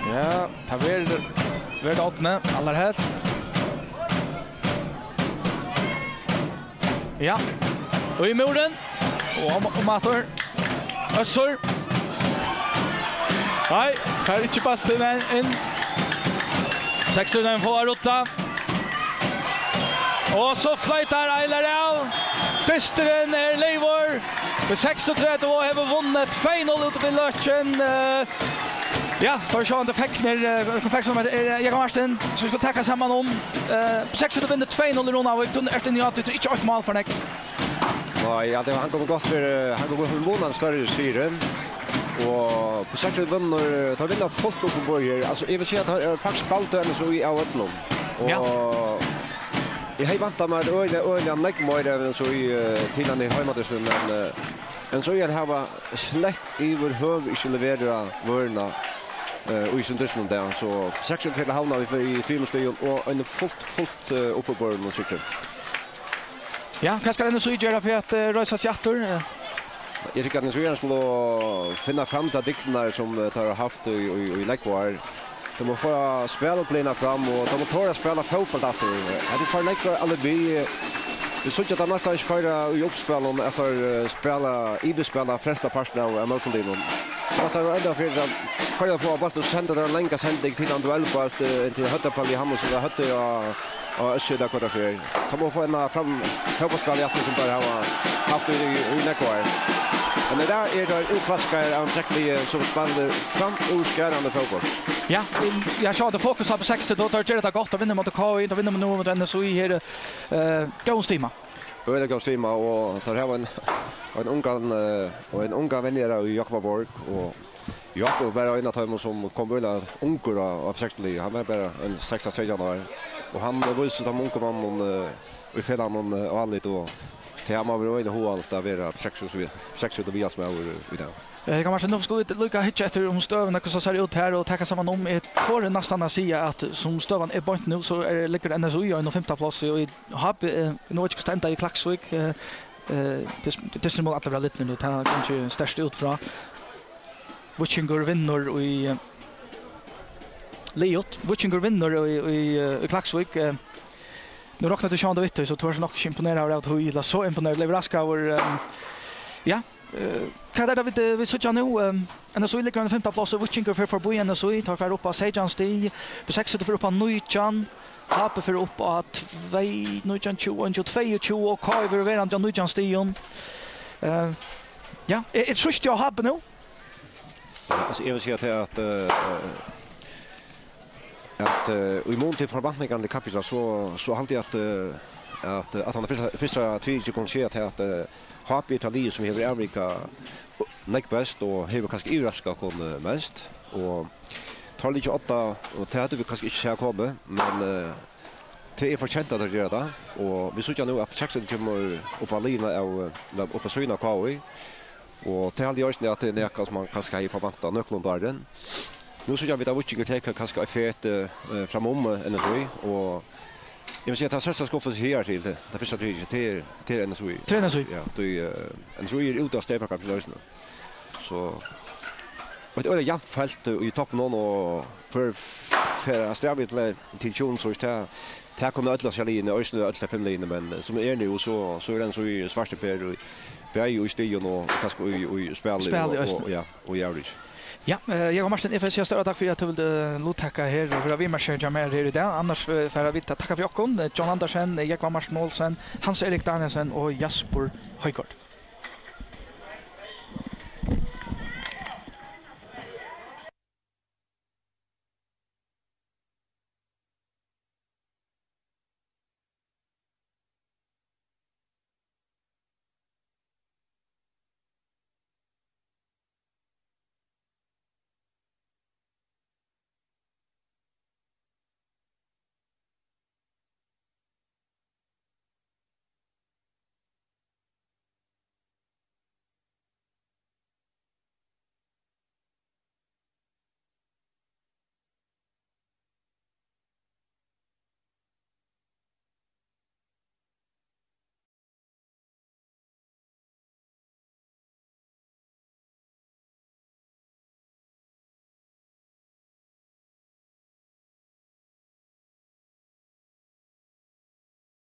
Ja, tað verður, verður Árni, allarhelst. Ja, og í múrin. Og um, um aftur. Øssur. Nei, fær ikki bóltin inn. Seks null fáa rutta. Og so floytar Eilar av. Dysturin er liðugur. B seksogtretivu hevur vunnið tvey null úti við Løkin. Eh, ja, tá er sjálvandi feknir, eh, fekk sum er, eh, Jakob Martin, sum vit skulu taka saman um. Eh, B seksogtretivu vinnur tvey null í Runavík. Tú ert inni á, tú ert ikki eitt mál for nógv. Nei, ja, tað, hann kundi gott verið, hann kundi gott verið vunnin størri sigur. Og B seksogtretivu vinnur, teir vinna fult upp um borð her. Altso, eg vil siga at teir eru faktiskt spældir so í av øllum. Og Ja. eg hevði væntað mær øgiliga, øgiliga nógv meira enn so í, eh, til hann í heimadystin, men, eh, enn so er hava slett yvirhøvur ikki leverað vøruna, eh, í sínum dystin í dag. So B seksogtretivu fer til Havnar við, í trimum stigum og ein fult, fult, eh, uppibornan sigri. Ja, hvat skal N S Í gera fyri at, eh, reisa seg aftur? Eh. Eg tykki at N S Í skulu finna fram til dygdirnar sum, eh, teir hava havt í, í, í nógv ár. Teir mugu fáa spæliupplivingina fram, og teir mugu tora at spæla fótbólt aftur. Hetta er for nógv alibi. Vit síggja tað næstan ikki koyra í uppspælinum, at teir, eh, spæla, yvirspæla fremsta partin av, av møtiliðnum. Næstan er enda fyri at koyra, fáa bóltin, senda teir langa sending til ein duellbólt, eh, til Høvdapalli Hannes, sum Høvdi á, á Østfirði, hvat tað er. Teir mugu fáa eina fram, fótbóltsspæl í aftur, sum teir hava havt í, í, í nógv ár. Men í dag eru teir útklaskaðir av einum Abtekliði, sum spælir framúrskarandi fótbólt. Ja, ja, sjá, tað er fokus á B seksogtretivu, teir gera tað gott, teir vinna móti K I, teir vinna nú móti N S Í her, eh, góðum stima. Øgiliga góð stima, og teir hava ein, ein ungan, eh, og ein ungan venjara í Jákup á Borg, og Jákup er bara ein av teimum, sum kom øgiliga ungur á, á B seksogtretivu. Hann er bara ein sekstan, seytjan ár, og hann vísir teimum ungu monnum, eh, í felagnum, eh, álit, og tað má vera øgiliga hugaligt at vera B seksogtretivu, B seksogtretivu viðhaldsmaður í dag. Eh, Jógvan Martin, nú skulu vit líka hyggja eftir um støðuna, hvussu tað sær út her, og taka saman um. Eg tori næstan at siga at sum støðan er beint nú, so er, liggur N S Í á einum fimta plássi, og í H B, eh, nú veit eg ikki, hvussu tað endar í Klaksvík. Eh, eh, tys-, tysnir mugu allir vera lidnir nú, tað gongur ikki sterkt út frá. Víkingur vinnur í, eh, liðugt. Víkingur vinnur í, í, eh, í Klaksvík. Eh, nú roknar tú sjálvandi við tí, so tú ert nokk ikki imponeraður av tí, ella so imponeraður, Leivur Askaður, eh, ja. Eh, hvat er tað vit, eh, vit síggja nú? Eh, N S Í liggur á fimta plássi, Víkingur fer forbí N S Í, teir fara upp á seytjan stig, B seksogtretivu fer upp á nítjan, H B fer upp á tvey, nítjan, tjúgu, einogtjúgu, tveyogtjúgu, og K I verður verandi á nítjan stigum. Eh, ja, er, er trýstið á H B nú? Ja, altso, eg vil siga at, at, eh, at, eh, í mun til forventningarnar til kappingina, so, so haldi eg at, eh, at, eh, at hann fyrsta, fyrsta triðið kunnu siga at, at, eh, H B er tað liðið, sum hevur avvikað nógv best og hevur kanska yvirraskað okkum, eh, mest. Og teir liggja átta, og tað høvdu vit kanska ikki sæð koma, men, eh, tað er fortjent at teir gera tað. Og vit síggja nú, at B seksogtretivu kemur upp á liðina av, eh, upp á síðuna av K I. Og tað haldi eg eisini, at tað er nakað, sum man kanska hevði forventað nøkulunda áðrenn. Nú síggja vit, at Víkingur tekur kanska eitt fet, eh, framum, eh, N S Í, og eg vil siga, at tað størsta skuffið her til, til, til fyrsta triðið, til, til N S Í. Til N S Í. Ja, tí, eh, N S Í er úti av steypakappingini eisini. So, eitt øgiliga javnt felt, eh, í toppinum, og fer, fer avstað við til, til tjúgunda, so tað, tað kunnu øll hesi liðini, eisini øll tey fimm liðini, men, eh, sum er nú, so, so er N S Í svartur per, og bæði í stigum og kanska í, í spæli. Spæli og, eisini. Og, ja, og í avriki. Ja, eh, Jógvan Martin, eg fari at siga stóra takk fyri, at tú vildi, eh, luttaka her og vera viðmerkjari hjá mær her í dag. Annars, eh, fara vit at takka fyri okkum. Eh, John Andersen, eh, Jógvan Martin Olsen, Hans Erik Danielsen og Jaspur Højgaard.